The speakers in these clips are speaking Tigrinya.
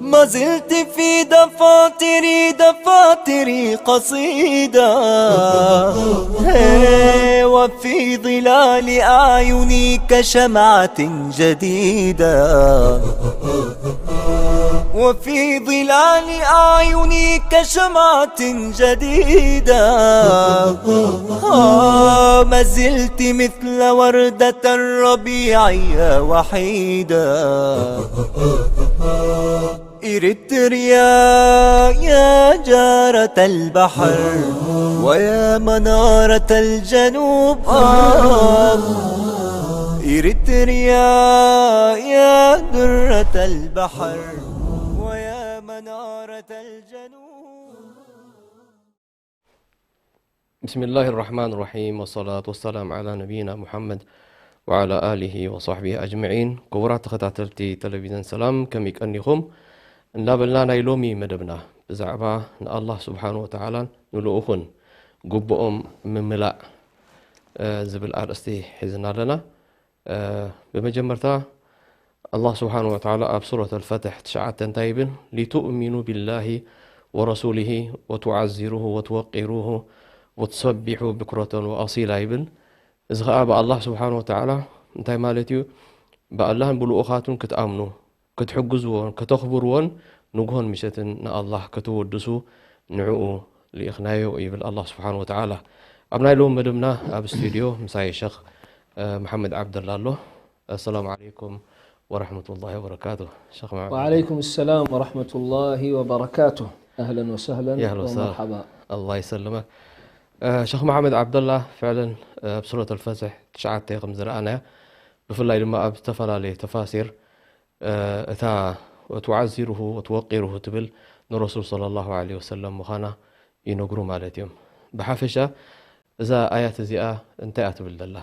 ما زلت في دفاتري، دفاتري قصيدة، وفي ظلال أعيني كشمعة جديدة، وفي ظلال أعيني كشمعة جديدة. آه، ما زلت مثل وردة الربيع يا وحيدة. إريتريا يا جارة البحر، ويا منارة الجنوب. آه، إريتريا يا درة البحر، ويا منارة الجنوب. بسم الله الرحمن الرحيم، والصلاة والسلام على نبينا محمد وعلى آله وصحبه أجمعين. ክቡራት ተኸታተልቲ ቴሌቪዥን ሰላም፣ ከመይ ቀኒኹም? እንዳበልና፣ ናይ ሎሚ መደብና ብዛዕባ ንኣላህ ስብሓን ወተዓላን ንልኡኹን ግቡኦም ምምላእ፣ እ፣ ዝብል ኣርእስቲ ሒዝና ኣለና። እ፣ ብመጀመርታ፣ ኣላህ ስብሓን ወተዓላ ኣብ ሱረት ኣልፈትሕ ትሽዓተ እንታይ ይብል? ሊቱእሚኑ ቢላሂ ወረሱሊሂ ወቱዓዚሩሁ ወትወቂሩሁ ወትሰቢሑ ብክረተን ወኣሲላ ይብል። እዚ ኸዓ ብኣላህ ስብሓን ወተዓላ እንታይ ማለት እዩ? ብኣላህን ብልኡኻቱን ክትኣምኑ፣ ክትሕግዝዎን ከተኽብርዎን ንግሆን ምሸትን ንኣላህ ከተወድሱ ንዕኡ ልኢኽናዮ ይብል ኣላህ ስብሓን ወተዓላ። ኣብ ናይ ሎሚ መደብና ኣብ ስቱድዮ ምሳይ ሸኽ፣ እ፣ መሓመድ ዓብደላ ኣሎ። ኣሰላሙ ዓለይኩም ወረሕመቱላሂ ወበረካቱ። ሸኽ መሓመድ። ወዓለይኩም ሰላም ወረሕመቱላሂ ወበረካቱ። ኣህለን ወሰህለን የህሎ ሰ-፣ ወመርሓባ። ኣላህ ይሰልመክ። እ፣ ሸኽ መሓመድ ዓብደላ፣ ፍዕለን፣ እ፣ ኣብ ሱረት ኣልፈትሕ ትሽዓተ ከም ዝረኣናያ፣ ብፍላይ ድማ ኣብ ዝተፈላለየ ተፋሲር፣ እ፣ እታ ወትዓዚሩሁ ወትወቂሩሁ ትብል ንረሱል ሰለላሁ ዐለይሂ ወሰለም ምዃና ይነግሩ ማለት እዮም። ብሓፈሻ እዛ ኣያት እዚኣ እንታይ እያ ትብል ዘላ?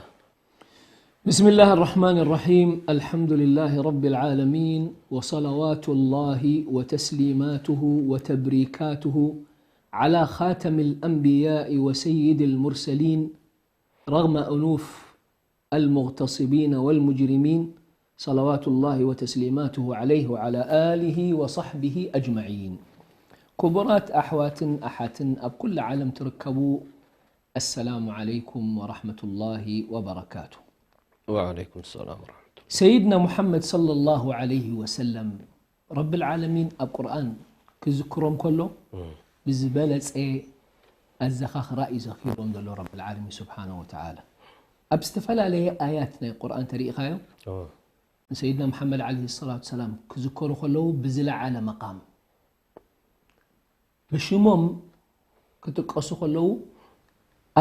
بسم الله الرحمن الرحيم. الحمد لله رب العالمين، وصلوات الله وتسليماته وتبريكاته على خاتم الأنبياء وسيد المرسلين، رغم أنوف المغتصبين والمجرمين، صلوات الله وتسليماته عليه وعلى آله وصحبه أجمعين. ክቡራት ኣሕዋትን ኣሓትን ኣብ ኩሉ ዓለም ትርከቡ፣ ኣሰላሙ ዓለይኩም ወራሕመቱላሂ ወበረካቱ። ወዓለይኩም ሰላም ወራሕመቱላህ። ሰይድና ሙሓመድ ሰለላሁ ዓለይሂ ወሰለም፣ ረብል ዓለሚን ኣብ ቁርኣን ክዝክሮ እንከሎ፣ እም። ብዝበለጸ ኣዘኻኽራ እዩ ዘኺሮም ዘሎ ረብል ዓለሚን ስብሓነሁ ወተዓላ። ኣብ ዝተፈላለየ ኣያት ናይ ቁርኣን ተሪኢኻዮ፣ ኦ። ንሰይድና ሙሓመድ ዓለይሂ ሰላቱ ሰላም ክዝከሩ ከለዉ ብዝለዓለ መቓም፣ ብሽሞም ክጥቀሱ ከለዉ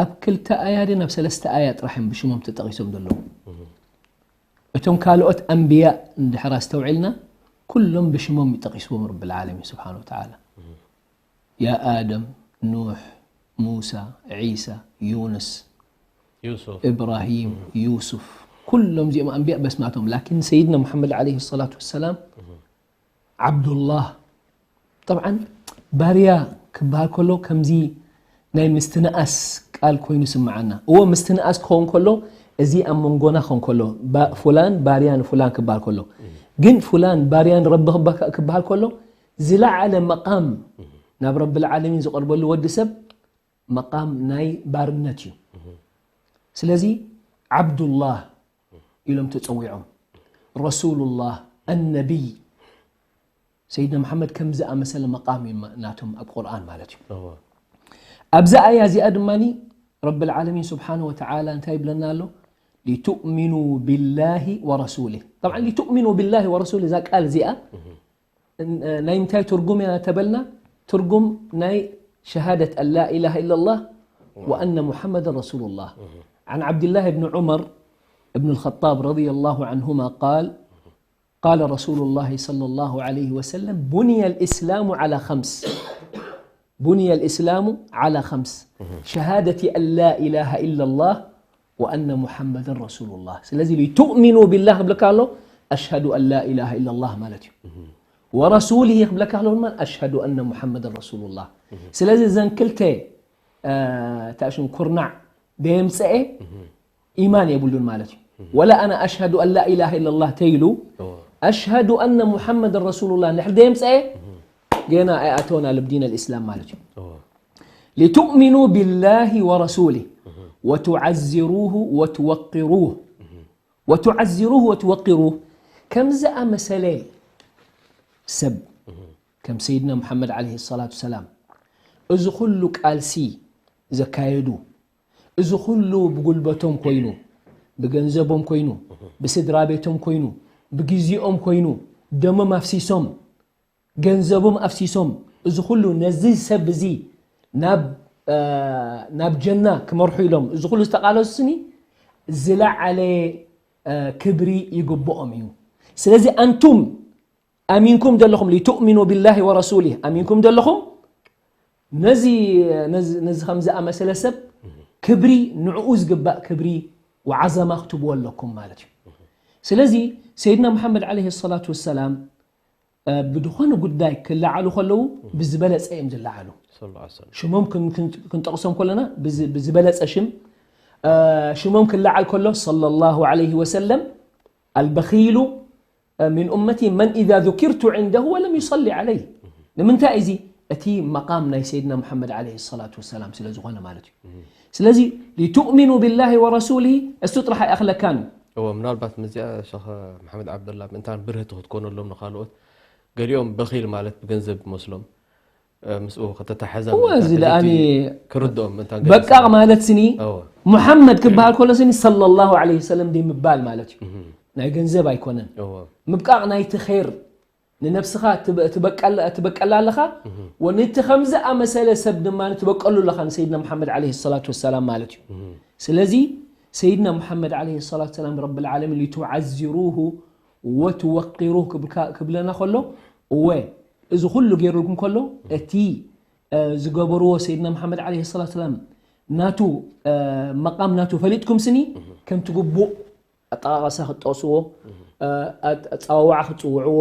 ኣብ ክልተ ኣያ ድን ኣብ ሰለስተ ኣያ ጥራሕ እዮም ብሽሞም ተጠቒሶም ዘለዉ። እቶም ካልኦት ኣንብያ እንድሕር ኣስተውዒልና፣ ኩሎም ብሽሞም እዩ ጠቒስዎም ረብል ዓለሚን ስብሓነ ወተዓላ። ያ ኣደም፣ ኑሕ፣ ሙሳ፣ ዒሳ፣ ዩንስ፣ ዩሱፍ። እብራሂም፣ ዩሱፍ፣ ኩሎም እዚኦም ኣንብያ በስማቶም። ላኪን ሰይድና ሙሓመድ ዓለይሂ ሰላቱ ወሰላም፣ ዓብዱላህ፣ ጠብዓን ባርያ ክበሃል ከሎ ከምዚ ናይ ምስትንኣስ ቃል ኮይኑ ስምዓና። እዎ፣ ምስትንኣስ ክኸውን ከሎ፣ እዚ ኣብ መንጎና ክኸውን ከሎ፣ ባ-፣ ፉላን ባርያ ንፉላን ክበሃል ከሎ። ግን ፉላን ባርያ ንረቢ ክበ-፣ ክበሃል ከሎ፣ ዝለዓለ መቓም ናብ ረብል ዓለሚን ዝቐርበሉ ወዲ ሰብ መቓም ናይ ባርነት እዩ። ስለዚ ዓብዱላህ ኢሎም ተጸዊዖም፣ ረሱሉላህ፣ ኣነቢይ፣ ሰይድና መሓመድ ከም ዝኣመሰለ መቓም እዩ ናቶም ኣብ ቁርኣን ማለት እዩ። እወ። ኣብዛ ኣያ እዚኣ ድማ ረብል ዓለሚን ስብሓነ ወተዓላ እንታይ ይብለና ኣሎ? ሊቱእሚኑ ቢላሂ ወረሱሊህ። ጠብዓን ሊቱእሚኑ ቢላሂ ወረሱሊህ፣ እዛ ቃል እዚኣ እን-፣ ናይ ምንታይ ትርጉም እያ ተበልና? ትርጉም ናይ ሸሃደት ኣን ላ ኢላሃ ኢለላህ ወኣነ ሙሓመድን ረሱሉላህ። عن عبد الله بن عمر بن الخطاب رضي الله عنهما قال: قال رسول الله صلى الله عليه وسلم: بني الإسلام على خمس. بني الإسلام على خمس. شهادة أن لا إله إلا الله وأن محمدا رسول الله. ስለዚ لتؤمنوا بالله ክብለካ ኣሎ أشهد أن لا إله إلا الله ማለት እዩ። ورسوله ክብለካ ኣሎ ድማ أشهد أن محمدا رسول الله። ስለዚ እዘን ክልተ ታሽም ኩርናዕ ደየምፀኤ ኢማን የብሉን ማለት እዩ። ወላ ኣነ أشهد أن لا إله إلا الله ተይሉ أشهد أن محمدا رسول الله ንድሕር ደየምፀኤ ገና ኣይኣተወን ኣብ ዲን الإسلام ማለት እዩ። لتؤمنوا بالله ورسوله وتعزروه وتوقروه وتعزروه وتوقروه ከምዚ ኣመሰለ ሰብ ከም ሰይድና ሙሓመድ عليه الصلاة والسلام እዚ ኩሉ ቃልሲ ዘካየዱ እዚ ኩሉ ብጉልበቶም ኮይኑ ብገንዘቦም ኮይኑ ብስድራ ቤቶም ኮይኑ ብግዜኦም ኮይኑ ደሞም ኣፍሲሶም ገንዘቦም ኣፍሲሶም እዚ ኩሉ ነዚ ሰብ እዚ ናብ ናብ ጀና ክመርሑ ኢሎም እዚ ኩሉ ዝተቃለሱኒ ዝለዓለ ክብሪ ይግብኦም እዩ። ስለዚ ኣንቱም ኣሚንኩም ዘለኹም لتؤمنوا بالله ورسوله ኣሚንኩም ዘለኹም ነዚ ነዚ ከምዚ ኣመሰለ ሰብ ክብሪ ንዕኡ ዝግባእ ክብሪ ወዓዘማ ክትብዎ ኣለኩም ማለት እዩ። ስለዚ ሰይድና መሓመድ عليه الصلاة والسلام ብድኾነ ጉዳይ ክለዓሉ ከለዉ ብዝበለፀ እዮም ዝለዓሉ። ሽሞም ክንጠቕሶም ከለና ብዝበለፀ ሽም ሽሞም ክለዓል ከሎ صلى الله عليه وسلم البخيل من أمتي من إذا ذكرت عنده ولم يصل علي ንምንታይ እዚ እቲ መቃም ናይ ሰይድና መሓመድ عليه الصلاة والسلام ስለ ዝኾነ ማለት እዩ። ስለዚ لتؤمنوا بالله ورسوله እሱ ጥራሕ ኣይኣኽለካን እዩ። እዎ ምናልባት ምዚኣ ሸኽ መሓመድ ዓብደላ ምእንታን ብርህቲ ክትኮነሎም ንካልኦት ገሊኦም በኺል ማለት ብገንዘብ መስሎም ምስኡ ከተታሐዛ እወ እዚ ደኣኒ ክርድኦም ምእንታን ገሊኦም በቃቕ ማለት ስኒ እዎ ሙሓመድ ክበሃል ከሎ ስኒ صلى الله عليه وسلم ደይ ምባል ማለት እዩ። ናይ ገንዘብ ኣይኮነን እዎ ምብቃቕ ናይቲ ኸይር ንነብስኻ ትበቀላ ኣለኻ ወንቲ ከምዚ ኣመሰለ ሰብ ድማ ትበቀሉ ኣለኻ ንሰይድና መሓመድ عليه الصلاة والسلام ማለት እዩ። ስለዚ ሰይድና መሓመድ عليه الصلاة والسلام رب العالمين لتعزروه وتوقروه ክብለና ከሎ እወ እዚ ኩሉ ገይሩልኩም ከሎ እቲ ዝገበርዎ ሰይድና መሓመድ عليه الصلاة والسلام ናቱ መቃም ናቱ ፈሊጥኩም ስኒ ከምቲ ግቡእ ኣጠቓቐሳ ክትጠቕስዎ፣ ኣጸዋውዓ ክትጽውዕዎ፣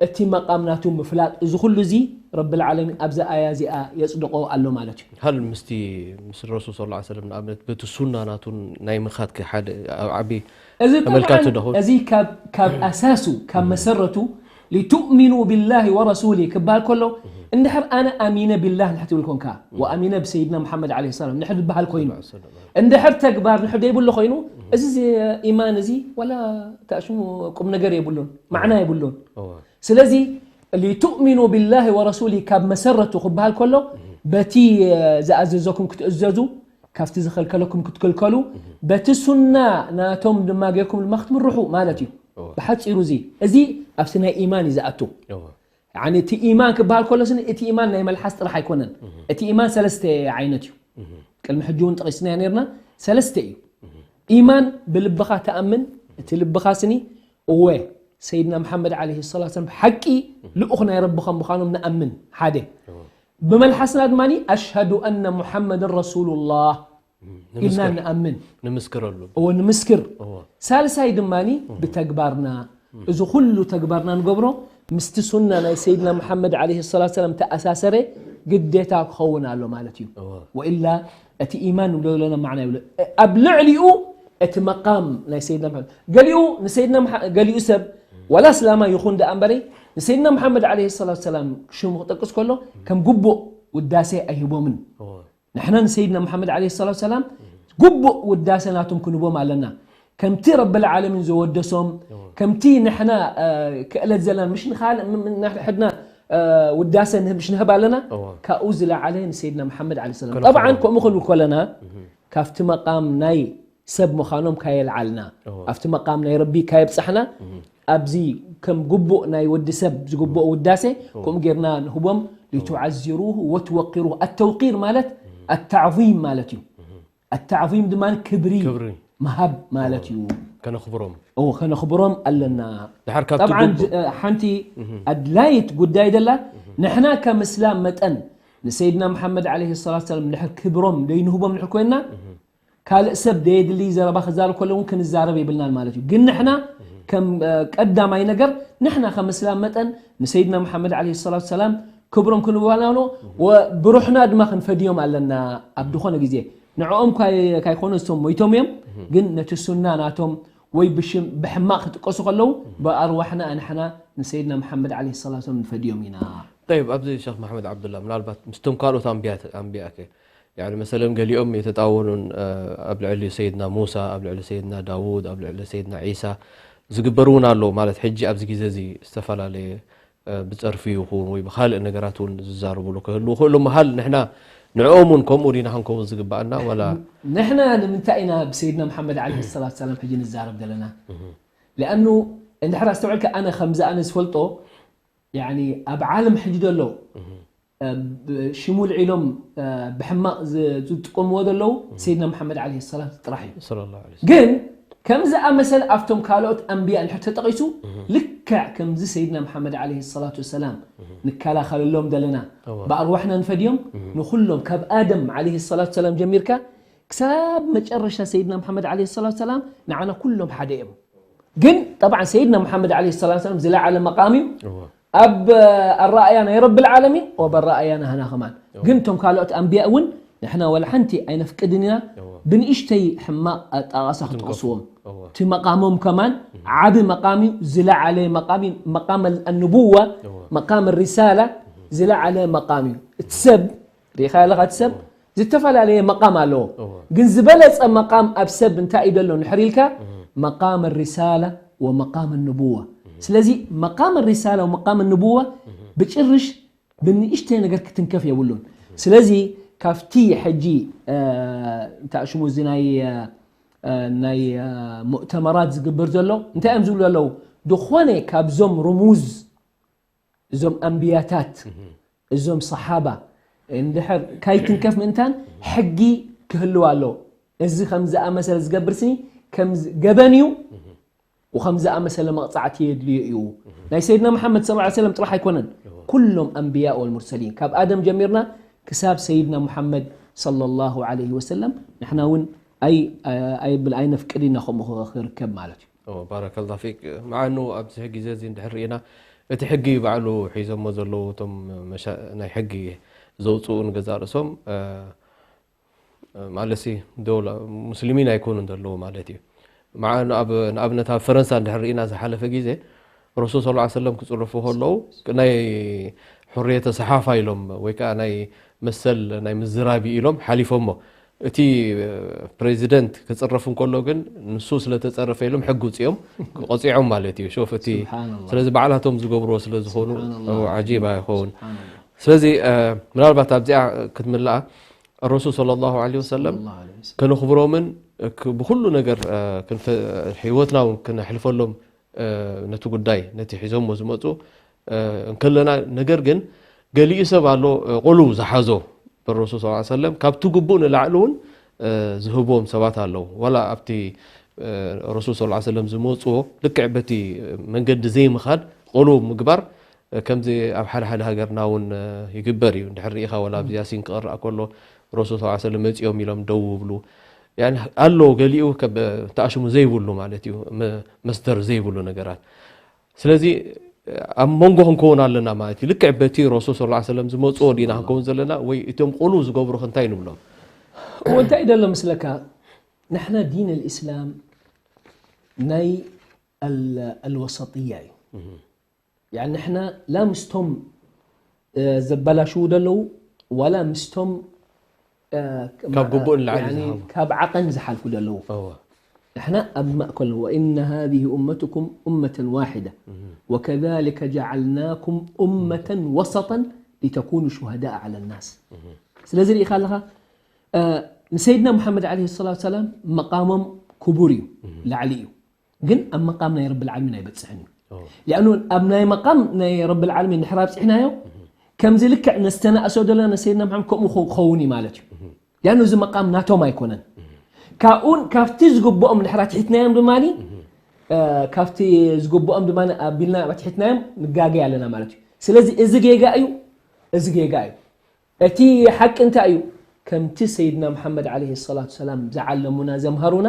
እቲ መቃም ናቱ ምፍላጥ፣ እዚ ኩሉ እዚ ረብል ዓለሚን ኣብዛ ኣያ እዚኣ የጽድቖ ኣሎ ማለት እዩ። ሃል ምስቲ ምስ ረሱል ሰለላሁ ዐለይሂ ወሰለም ንኣብነት በቲ ሱና ናቱ ናይ ምኻድ ሓደ ዓቢ እዚ ተመልካቲ ዶ እዚ ካብ ካብ ኣሳሱ ካብ መሰረቱ ሊቱእሚኑ ቢላሂ ወረሱሊ ክበሃል ከሎ እንድሕር ኣነ ኣሚነ ቢላህ እንድሕር ትብል ኮንካ ወኣሚነ ብሰይድና መሓመድ ዓለይሂ ሰላም እንድሕር ዝበሃል ኮይኑ እንድሕር ተግባር ንሕር ዘይብሉ ኮይኑ እዚ ኢማን እዚ ዋላ ተኣሽሙ ቁም ነገር የብሉን ማዕና የብሉን። ስለዚ ሊቱእሚኑ ቢላሂ ወረሱሊ ካብ መሰረቱ ክበሃል ከሎ በቲ ዝኣዘዘኩም ክትእዘዙ ካብቲ ዝኸልከለኩም ክትክልከሉ በቲ ሱና ናቶም ድማ ጌርኩም ድማ ክትምርሑ ማለት እዩ። ብሓፂሩ እዚ እዚ ኣብቲ ናይ ኢማን እዩ ዝኣቱ። ያኒ እቲ ኢማን ክበሃል ከሎ ስኒ እቲ ኢማን ናይ መልሓስ ጥራሕ ኣይኮነን። እቲ ኢማን ሰለስተ ዓይነት እዩ። ቅድሚ ሕጂ እውን ጠቂስናዮ ነርና ሰለስተ እዩ። ኢማን ብልብኻ ትኣምን እቲ ልብኻ ስኒ እወ ሰይድና መሓመድ ዓለይሂ ሰላቱ ወሰላም ብሓቂ ልኡኽ ናይ ረቢ ከም ምዃኖም ንኣምን ሓደ ብመልሓስና ድማ ኣሽሀዱ ኣነ ሙሓመድን ረሱሉላህ ኢልና ንኣምን ንምስክረሉ እዎ ንምስክር እዎ ሳልሳይ ድማ ብተግባርና እዚ ኩሉ ተግባርና ንገብሮ ምስቲ ሱና ናይ ሰይድና መሓመድ ዓለይሂ ሰላቱ ሰላም ተኣሳሰረ ግዴታ ክኸውን ኣሎ ማለት እዩ እዎ ወኢላ እቲ ኢማን ንብሎ ዘለና ማዕና ይብሎ ኣብ ልዕሊኡ እቲ መቃም ናይ ሰይድና መሓመድ ገሊኡ ንሰይድና መሓ- ገሊኡ ሰብ ዋላ እስላማ ይኹን ደኣ እምበረይ ንሰይድና መሓመድ ዓለይሂ ሰላቱ ሰላም ሽሙ ክጠቅስ ከሎ ከም ግቡእ ውዳሴ ኣይህቦምን እዎ ንሕና ንሰይድና መሓመድ ዓለይሂ ሰላቱ ሰላም ግቡእ ውዳሰ ናቶም ክንቦም ኣለና ከምቲ ረብል ዓለሚን ዘወደሶም ከምቲ ንሕና ክእለት ዘለና ምሽ ንኻልእ ሕድና ውዳሰ ንህብ ምሽ ንህብ ኣለና ካብኡ ዝለዓለ ንሰይድና መሓመድ ዓለይሂ ሰላም ጠብዓን ከምኡ ክንብል ከለና ካብቲ መቃም ናይ ሰብ ምዃኖም ካየልዓልና ኣብቲ መቃም ናይ ረቢ ካየብፃሕና ኣብዚ ከም ግቡእ ናይ ወዲ ሰብ ዝግብኦ ውዳሴ ከምኡ ጌርና ንህቦም ሊቱዓዚሩሁ ወትወቂሩሁ ኣተውቂር ማለት ኣታዕዚም ማለት እዩ ኣታዕዚም ድማ ክብሪ ምሃብ ማለት እዩ ከነኽብሮም ኦ ከነኽብሮም ኣለና። ድሓር ካብቲ ጠብዓን ግቡእ ሓንቲ ኣድላይት ጉዳይ ደላ ንሕና ከም እስላም መጠን ንሰይድና መሓመድ ዓለይሂ ሰላቱ ሰላም ድሕር ክብሮም ደይንህቦም ንድሕር ኮይንና ካልእ ሰብ ደየድሊ ዘረባ ክዛረብ ከሎ እውን ክንዛረብ የብልናን ማለት እዩ። ግን ንሕና ከም ቀዳማይ ነገር ንሕና ከም እስላም መጠን ንሰይድና መሓመድ ዓለይሂ ሰላቱ ሰላም ክብሮም ክንባላሎ ብሩሕና ድማ ክንፈድዮም ኣለና። ኣብ ዝኾነ ግዜ ንዕኦም ካይኮኑ እቶም ሞይቶም እዮም፣ ግን ነቲ ሱና ናቶም ወይ ብሽም ብሕማቕ ክጥቀሱ ከለዉ ብኣርዋሕና ኣንሕና ንሰይድና መሓመድ ዓለይሂ ሰላቱ ሰላም ንፈድዮም ኢና። ጠይብ፣ ኣብዚ ሸኽ መሓመድ ዓብዱላ ምናልባት ምስቶም ካልኦት ኣንብያ ኣንብያ ከ ያኒ መሰለን ገሊኦም የተጣወኑን ኣብ ልዕሊ ሰይድና ሙሳ ኣብ ልዕሊ ሰይድና ዳውድ ኣብ ልዕሊ ሰይድና ዒሳ ዝግበር እውን ኣሎ ማለት ሕጂ ኣብዚ ግዜ እዚ ዝተፈላለየ ብፀርፊ ይኹን ወይ ብካልእ ነገራት እውን ዝዛረብሉ ክህልዉ ክእሉ ምሃል ንሕና ንዕኦም እውን ከምኡ ዲና ክንከውን ዝግባኣና ዋላ ንሕና ንምንታይ ኢና ብሰይድና መሓመድ ዓለይሂ ሰላቱ ሰላም ሕጂ ንዛረብ ዘለና? ሊኣኑ እንድሕር ኣስተውዕልካ ኣነ ከምዚ ኣነ ዝፈልጦ ያኒ ኣብ ዓለም ሕጂ ዘሎ ሽሙ ልዒሎም ብሕማቕ ዝጥቀምዎ ዘለዉ ሰይድና መሓመድ ዓለይሂ ሰላቱ ጥራሕ እዩ። ሰለላሁ ዐለይሂ ግን ከምዚ ኣመሰለ ኣብቶም ካልኦት ኣንብያ እንድሕር ተጠቒሱ ልክዕ ከምዚ ሰይድና መሓመድ ዓለይሂ ሰላቱ ወሰላም ንከላኸለሎም ዘለና እወ። ብኣርዋሕና ንፈድዮም ንኩሎም ካብ ኣደም ዓለይሂ ሰላቱ ሰላም ጀሚርካ ክሳብ መጨረሻ ሰይድና መሓመድ ዓለይሂ ሰላቱ ሰላም ንዓና ኩሎም ሓደ እዮም። ግን ጠብዓን ሰይድና መሓመድ ዓለይሂ ሰላቱ ሰላም ዝለዓለ መቃም እዩ። እወ። ኣብ ኣረኣያ ናይ ረብል ዓለሚን ወበረኣያ ናህና ከማን ግን እቶም ካልኦት ኣንብያ እውን ንሕና ወላ ሓንቲ ኣይነፍቅድን ኢና። እወ። ብንእሽተይ ሕማቕ ኣጣቓሳ ክትጠቕስዎም እወ። እቲ መቃሞም ከማን ዓቢ መቃም እዩ። ዝለዓለ መቃም እዩ። መቃም ኣንቡዋ እወ። መቃም ሪሳላ ዝለዓለ መቃም እዩ። እቲ ሰብ ርኢኻ ኣለኻ እቲ ሰብ ዝተፈላለየ መቃም ኣለዎ። እወ። ግን ዝበለጸ መቃም ኣብ ሰብ እንታይ እዩ ዘሎ ንሕር ኢልካ መቃም ሪሳላ ወመቃም ንቡዋ። ስለዚ መቃም ሪሳላ ወመቃም ንቡዋ ብጭርሽ ብንእሽተይ ነገር ክትንከፍ የብሉን። ስለዚ ካብቲ ሕጂ እንታይ ሽሙ እዚ ናይ ናይ ሙእተመራት ዝግበር ዘሎ እንታይ እዮም ዝብሉ ኣለዉ? ዝኾነ ካብዞም ርሙዝ እዞም ኣንብያታት እዞም ሰሓባ እንድሕር ካይትንከፍ ምእንታን ሕጊ ክህልው ኣሎ። እዚ ከም ዝኣመሰለ ዝገብር ስኒ ከም ገበን እዩ ወከም ዝኣመሰለ መቕጻዕቲ የድልዮ እዩ። ናይ ሰይድና መሓመድ ሰለላሁ ዐለይሂ ወሰለም ጥራሕ ኣይኮነን፣ ኩሎም ኣንብያ ወልሙርሰሊን ካብ ኣደም ጀሚርና ክሳብ ሰይድና ሙሓመድ ሰለላሁ ዐለይሂ ወሰለም ንሕና እውን ኣይ ኣይብል ኣይነፍቅድ ኢና ከምኡ ክርከብ ማለት እዩ። ኦ ባረከላ ፊክ። መዓኑ ኣብዚ ግዜ እዚ እንድሕር ርኢና እቲ ሕጊ ባዕሉ ሒዞሞ ዘለዉ እቶም መሻ- ናይ ሕጊ ዘውፅኡ ንገዛእ ርእሶም ማለሲ ዶላ ሙስሊሚን ኣይኮኑን ዘለዉ ማለት እዩ። መዓ ንኣብነት ኣብ ፈረንሳ እንድሕር ርኢና ዝሓለፈ ግዜ ረሱል ስ ሰለም ክፅረፉ ከለዉ ናይ ሕርየተ ሰሓፋ ኢሎም ወይ ከዓ ናይ መሰል ናይ ምዝራቢ ኢሎም ሓሊፎሞ እቲ ፕሬዚደንት ክፅረፍ እንከሎ ግን ንሱ ስለተፀረፈ ኢሎም ሕጊ ውፅኦም ቆፂዖም ማለት እዩ። ሾፍ እቲ ስለዚ ባዕላቶም ዝገብርዎ ስለዝኾኑ ዓጂብ ኣይኸውን። ስለዚ ምናልባት ኣብዚኣ ክትምልኣ ረሱል ሰለላሁ ዐለይሂ ወሰለም ከነኽብሮምን ብኩሉ ነገር ህይወትና እውን ክነሕልፈሎም ነቲ ጉዳይ ነቲ ሒዞሞ ዝመፁ እንከለና ነገር ግን ገሊኡ ሰብ ኣሎ ቆሉ ዝሓዞ ብረሱል ስ ሰለም ካብቲ ግቡእ ንላዕሊ እውን ዝህብዎም ሰባት ኣለዉ። ዋላ ኣብቲ ረሱል ስ ሰለም ዝመፅዎ ልክዕ በቲ መንገዲ ዘይምኻድ ቆሉ ምግባር ከምዚ ኣብ ሓደ ሓደ ሃገርና እውን ይግበር እዩ። እንድሕር ርኢኻ ወላ ኣብዚ ያሲን ክቕራእ ከሎ ረሱል ስ ሰለም መፂኦም ኢሎም ደው ይብሉ ኣሎ። ገሊኡ ተኣሽሙ ዘይብሉ ማለት እዩ፣ መስደር ዘይብሉ ነገራት። ስለዚ ኣብ መንጎ ክንከውን ኣለና ማለት እዩ። ልክዕ በቲ ረሱል ስ ሰለም ዝመፅዎ ዲና ክንከውን ዘለና ወይ እቶም ቆሉ ዝገብሩ እንታይ ንብሎም? እሞ እንታይ ደሎ ምስለካ ንሕና ዲን ልእስላም ናይ ኣልወሰጥያ እዩ። ንሕና ላ ምስቶም ዘበላሽዉ ደለዉ ዋላ ምስቶም ካብ ግቡእ ንላዕሊ ዝሃቡ። ካብ ዓቐን ዝሓልፉ ደለዉ። ንሕና ኣብ ማእከል وإن هذه أمتكم أمة واحدة وكذلك جعلناكم أمة وسطا لتكونوا شهداء على الناس። ስለዚ ርኢኻ ኣለኻ ንሰይድና ሙሓመድ ዓለይሂ ሰላቱ ሰላም መቃሞም ክቡር እዩ፣ ላዕሊ እዩ። ግን ኣብ መቃም ናይ ረብል ዓለሚን ኣይበጽሕን እዩ። ሊኣኑ ኣብ ናይ መቃም ናይ ረብል ዓለሚን ድሕር ኣብጽሕናዮ ከምዚ ልክዕ ነስተናእሶ ዘለና ንሰይድና መሓመድ ከምኡ ክኸውን እዩ ማለት እዩ። ሊኣኑ እዚ መቃም ናቶም ኣይኮነን። ካብኡን ካብቲ ዝግብኦም ድሕር ኣትሒትናዮም ድማ እ፣ ካብቲ ዝግብኦም ድማ ኣቢልና ኣትሒትናዮም ንጋገ ኣለና ማለት እዩ። ስለዚ እዚ ጌጋ እዩ፣ እዚ ጌጋ እዩ። እቲ ሓቂ እንታይ እዩ? ከምቲ ሰይድና መሓመድ ዓለይሂ ሰላቱ ሰላም ዝዓለሙና፣ ዘምሃሩና፣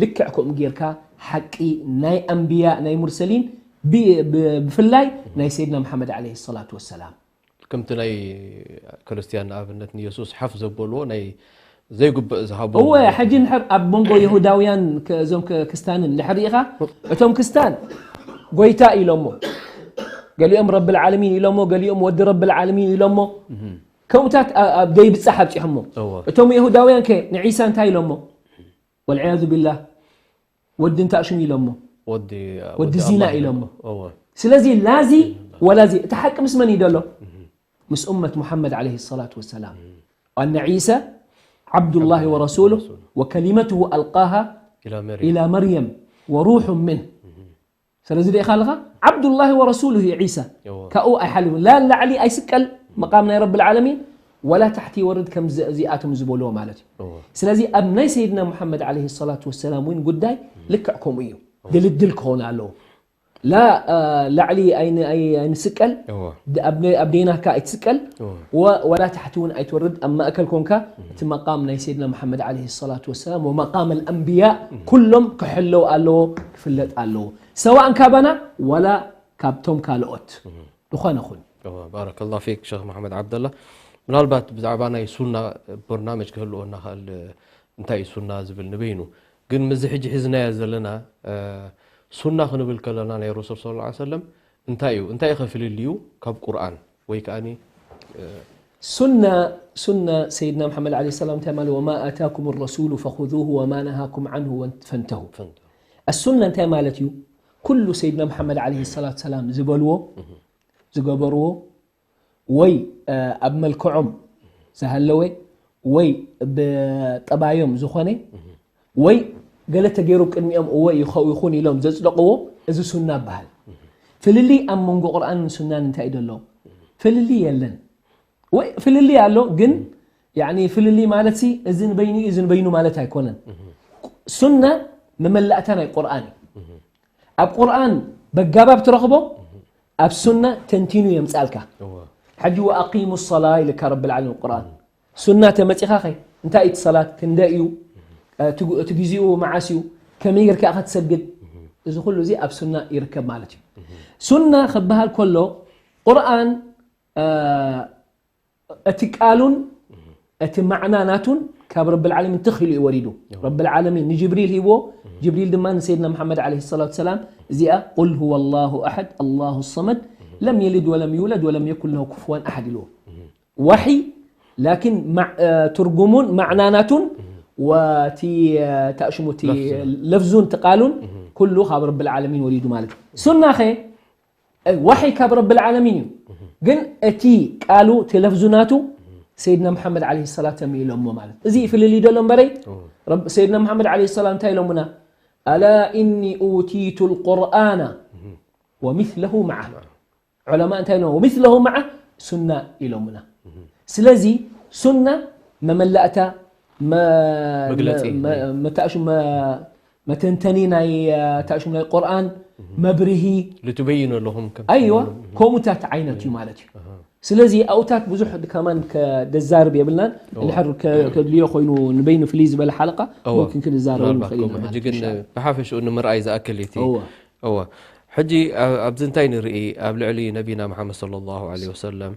ልክዕ ከምኡ ጌርካ ሓቂ ናይ ኣንብያ፣ ናይ ሙርሰሊን፣ ብ-፣ ብ-፣ ብፍላይ ናይ ሰይድና መሓመድ ዓለይሂ ሰላቱ ወሰላም። ከምቲ ናይ ክርስትያን ንኣብነት ንየሱስ ሓፍ ዘበልዎ ናይ ዘይግብእ ዝሃብዎ እወ፣ ማለት ሕጂ እዩ። እንድሕር ኣብ መንጎ የሁዳውያን ከ-፣ እዞም ከ-፣ ክስታንን እንድሕር ርኢኻ፣ እቶም ክስታን ጎይታ ኢሎሞ፣ ገሊኦም ረብል ዓለሚን ኢሎሞ፣ ገሊኦም ወዲ ረብል ዓለሚን ኢሎሞ። ከምኡታት ኣ-፣ ኣብ ዘይብጻሕ ኣብጺሖሞ። እወ። እቶም የሁዳውያን ከ ንዒሳ እንታይ ኢሎሞ? ወልዕያዙ ቢላህ፣ ወዲ እንታይ ሽሙ ኢሎሞ? ወዲ፣ ወዲ ወዲ ዚና ኣላህ ኢሎሞ። እወ። ስለዚ ላዚ ወላዚ፣ እቲ ሓቂ ምስ መን እዩ ዘሎ? ምስ ኡመት ሙሓመድ ዓለይሂ ሰላቱ ወሰላም። ኣነ ዒሳ ዓብዱላሂ ወረሱሉ ወከሊመትሁ ኣልቃሃ ኢላ መርየም። ኢላ መርየም ወሩሑ ምንህ። ስለዚ ርኢኻ ኣለኻ፣ ዓብዱላሂ ወረሱሉ እዩ ዒሳ። እወ። ካብኡ ኣይሓልፍን። ላ ላዕሊ ኣይስቀል፣ መቃም ናይ ረብል ዓለሚን፣ ወላ ታሕቲ ይወርድ፣ ከም ዚ-፣ እዚኣቶም ዝበልዎ ማለት እዩ። እወ። ስለዚ ኣብ ናይ ሰይድና ሙሓመድ ዓለይሂ ሰላቱ ወሰላም እውን ጉዳይ ልክዕ ከምኡ እዩ። ድልድል ክኸውን ኣለዎ። ላ፣ እ፣ ላዕሊ ኣይን-፣ ኣይ-፣ ኣይንስቀል፣ እወ። ድ-፣ ኣብ ነ-፣ ኣብ ደይናካ ኣይትስቀል፣ እወ። ወ-፣ ወላ ታሕቲ እውን ኣይትወርድ፣ ኣብ ማእከል ኮንካ እቲ መቃም ናይ ሰይድና መሓመድ ዓለይሂ ሰላቱ ወሰላም ወመቃም ኣልኣንብያ ኩሎም ክሕለው ኣለዎ፣ ክፍለጥ ኣለዎ። ሰዋእን ካባና ወላ ካብቶም ካልኦት ዝኾነ ኹን። እወ፣ ባረከላሁ ፊክ ሸኽ መሓመድ ዓብደላ። ምናልባት ብዛዕባ ናይ ሱና በርናመጅ ክህልዎ እናኽእል፣ እንታይ እዩ ሱና ዝብል ንበይኑ። ግን ምስዚ ሕጂ ሒዝናዮ ዘለና፣ እ፣ ሱና ክንብል ከለና ናይ ረሱል ሰለላሁ ዐለይሂ ወሰለም እንታይ እዩ? እንታይ እዩ ከፍልልዩ ካብ ቁርኣን? ወይ ከኣኒ፣ እ፣ ሱና፣ ሱና ሰይድና መሓመድ ዓለይሂ ሰላም እንታይ ማለት? "ወማ ኣታኩም ረሱሉ ፈኹዙሁ ወማ ነሃኩም ዓንሁ ወን-፣ ፈንተሁ።" ፈንተሁ። ኣሱና እንታይ ማለት እዩ? ኩሉ ሰይድና መሓመድ ዓለይሂ ሰላቱ ሰላም ዝበልዎ፣ ዝገበርዎ፣ ወይ፣ እ፣ ኣብ መልክዖም ዝሃለወ፣ ወይ ብጠባዮም ዝኾነ፣ ወይ ገለ ተገይሩ ቅድሚኦም እወ ይኸው ይኹን ኢሎም ዘጽደቕዎ፣ እዚ ሱና ይበሃል። ፍልልይ ኣብ መንጎ ቁርኣንን ሱናን እንታይ እዩ ዘሎ? ፍልልይ የለን። ወይ ፍልልይ ኣሎ፣ ግን፣ ያኒ፣ ፍልልይ ማለት ሲ፣ እዚ ንበይኑ እዩ፣ እዚ ንበይኑ ማለት ኣይኮነን። ሱና መመላእታ ናይ ቁርኣን እዩ። ኣብ ቁርኣን በጋባብ ትረኽቦ፣ ኣብ ሱና ተንቲኑ የምጻልካ። እወ። ሕጂ "ወኣቂሙ ሰላ" ኢልካ ረብል ዓለሚን ቁርኣን። ሱና ተመጺኻ ኸ፣ እንታይ እዩ እቲ ሰላት? ክንደይ እዩ? እቲ ግ-፣ እቲ ግዜኡ መዓስ እዩ? ከመይ ጌርካ ኢኻ ትሰግድ? እዚ ኩሉ እዚ ኣብ ሱና ይርከብ ማለት እዩ። ሱና ክበሃል ከሎ፣ ቁርኣን፣ እ፣ እቲ ቃሉን እቲ ማዕና ናቱን ካብ ረብል ዓለሚን ትኽ ኢሉ እዩ ወሪዱ። እወ። ረብል ዓለሚን ንጅብሪል ሂብዎ፣ ጅብሪል ድማ ንሰይድና መሓመድ ዓለይሂ ሰላቱ ሰላም፣ እዚኣ፣ "ቁል ሁወ ላሁ ኣሐድ፣ ኣላሁ ሰመድ፣ ለም የሊድ ወለም ይውለድ ወለም የኩን ለሁ ኩፍወን ኣሐድ" ኢልዎ። ዋሒ፣ ላኪን ማዕ-፣ እ፣ ትርጉሙን ማዕና ናቱን፣ ወቲ፣ እ፣ ታሽሙ እቲ ለፍዙ። ለፍዙን እቲ ቃሉን፣ ኩሉ ካብ ረብል ዓለሚን ወሪዱ ማለት እዩ። ሱና ኸ፣ እ፣ ዋሒ ካብ ረብል ዓለሚን እዩ። ግን እቲ ቃሉ፣ እቲ ለፍዙ ናቱ፣ ሰይድና መሓመድ ዓለይሂ ሰላም ኢሎሞ ማለት። እዚ ፍልልይ ደሎ እምበረይ፣ እወ። ረብ-፣ ሰይድና መሓመድ ዓለይሂ ሰላም እንታይ ኢሎሙና? "ኣላ ኢኒ ኡቲቱ ልቁርኣና ወሚስለሁ መዓ።" ዑለማ እንታይ ኢሎም? "ወሚስለሁ መዓ ሱና" ኢሎሙና። ስለዚ ሱና መመላእታ፣ መ-፣ መግለጺ መ-፣ ናይ መ-፣ መታእሹ መ-፣ መተንተኒ ናይ፣ እ፣ ታእሹም ናይ ቁርኣን፣ መብርሂ። ልትበይኑ ኣለኹም ከም ኣይዋ፣ ትብሉ። ከምኡታት ዓይነት እዩ ማለት እዩ። ኣሃ። ስለዚ ኣብኡታት ብዙሕ ከማን ከደዛርብ የብልናን። እወ። እንድሕር ከ-፣ ከድልዮ ኮይኑ ንበይኑ ፍልይ ዝበለ ሓለቃ እወ። መምክን ክንዛረበሉ ምናልባት ንኽእል ኢና ከምኡ። ሕጂ ማለት ግን ኢንሻኣላህ። ብሓፈሽኡ ንምርኣይ ዝኣክል እቲ። እወ። እወ። ሕጂ ኣ-፣ ኣብዚ እንታይ ንርኢ? ኣብ ልዕሊ ነቢና መሓመድ ሰለላሁ ዐለይሂ ወሰለም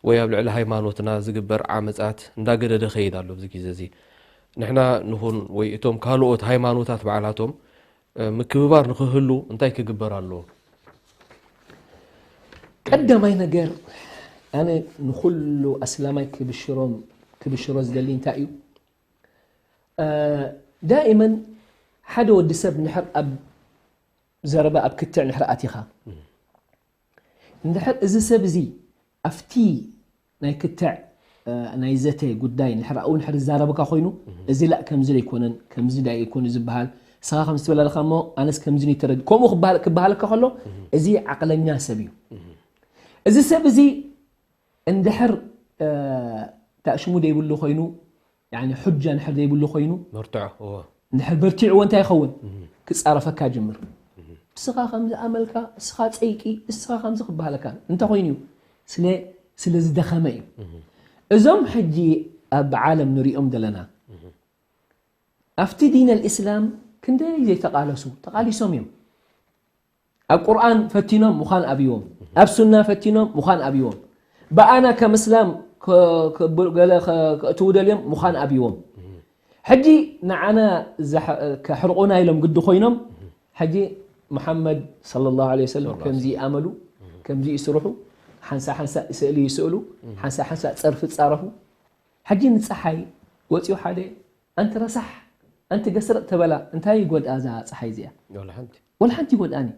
ወይ ኣብ ልዕሊ ሃይማኖትና ዝግበር ዓመጻት እንዳገደደ ኸይድ ኣሎ ኣብዚ ግዜ እዚ። ንሕና ንኹን ወይ እቶም ካልኦት ሃይማኖታት ባዕላቶም፣ እ፣ ምክብባር ንኽህሉ እንታይ ክግበር ኣለዎ? ቀዳማይ ነገር፣ ኣነ ንኹሉ ኣስላማይ ክብሽሮም፣ ክብሽሮ ዝደሊ እንታይ እዩ? እ፣ ዳኢመን ሓደ ወዲ ሰብ እንድሕር ኣብ ዘረባ፣ ኣብ ክትዕ እንድሕር ኣቲኻ፣ እም። እንድሕር እዚ ሰብ እዚ ኣብቲ ናይ ክትዕ፣ እ፣ ናይ ዘተ ጉዳይ እንድሕር ኣብኡ እንድሕር ዝዛረበካ ኮይኑ፣ እም። እዚ ላእ ከምዚ ደይኮነን፣ ከምዚ ዳይ ኣይኮነ ዝበሃል፣ ንስኻ ከምዚ ትብል ኣለኻ እሞ ኣነስ ከምዚ ነው ተረድ-፣ ከምኡ ክበሃል-፣ ክበሃለካ ከሎ፣ እም። እዚ ዓቕለኛ ሰብ እዩ። እም። እዚ ሰብ እዚ እንድሕር፣ እ፣ ታእሽሙ ደይብሉ ኮይኑ፣ ያኒ፣ ሑጃ እንድሕር ዘይብሉ ኮይኑ፣ መርትዖ፣ እወ። እንድሕር በርቲዕዎ እንታይ ይኸውን? እህ። ክጻረፈካ ጅምር። እህ። እስኻ ከም ዝኣመልካ፣ እስኻ ጸይቂ፣ እስኻ ከም ዝኽበሃለካ እንተ ኮይኑ እዩ፣ ስለ ስለ ዝደኸመ እዩ። እዞም ሕጂ ኣብ ዓለም ንሪኦም ዘለና ኣብቲ ዲን ኣልእስላም ክንደይ ዘይተቓለሱ ተቓሊሶም እዮም። ኣብ ቁርኣን ፈቲኖም ምዃን ኣብይዎም፣ ኣብ ሱና ፈቲኖም ምዃን ኣብይዎም። ብኣና ከም እስላም ገለ ከእትዉ ደልዮም ምዃን ኣብይዎም። ሕጂ ንዓና ከሕርቑና ኢሎም ግዲ ኮይኖም። ሕጂ መሓመድ ሰለላሁ ዐለይሂ ወሰለም ከምዚ ይኣመሉ፣ ከምዚ ይስርሑ፣ ሓንሳ ሓንሳ ስእሊ ይስእሉ፣ ሓንሳ ሓንሳ ጸርፊ ይጻረፉ። ሕጂ ንጸሓይ ወጺኡ ሓደ ኣንቲ ረሳሕ ኣንቲ ገስረጥ ተበላ እንታይ ይጎድኣ እዛ ጸሓይ እዚኣ? ወላ ሓንቲ ይጎድኣኒ።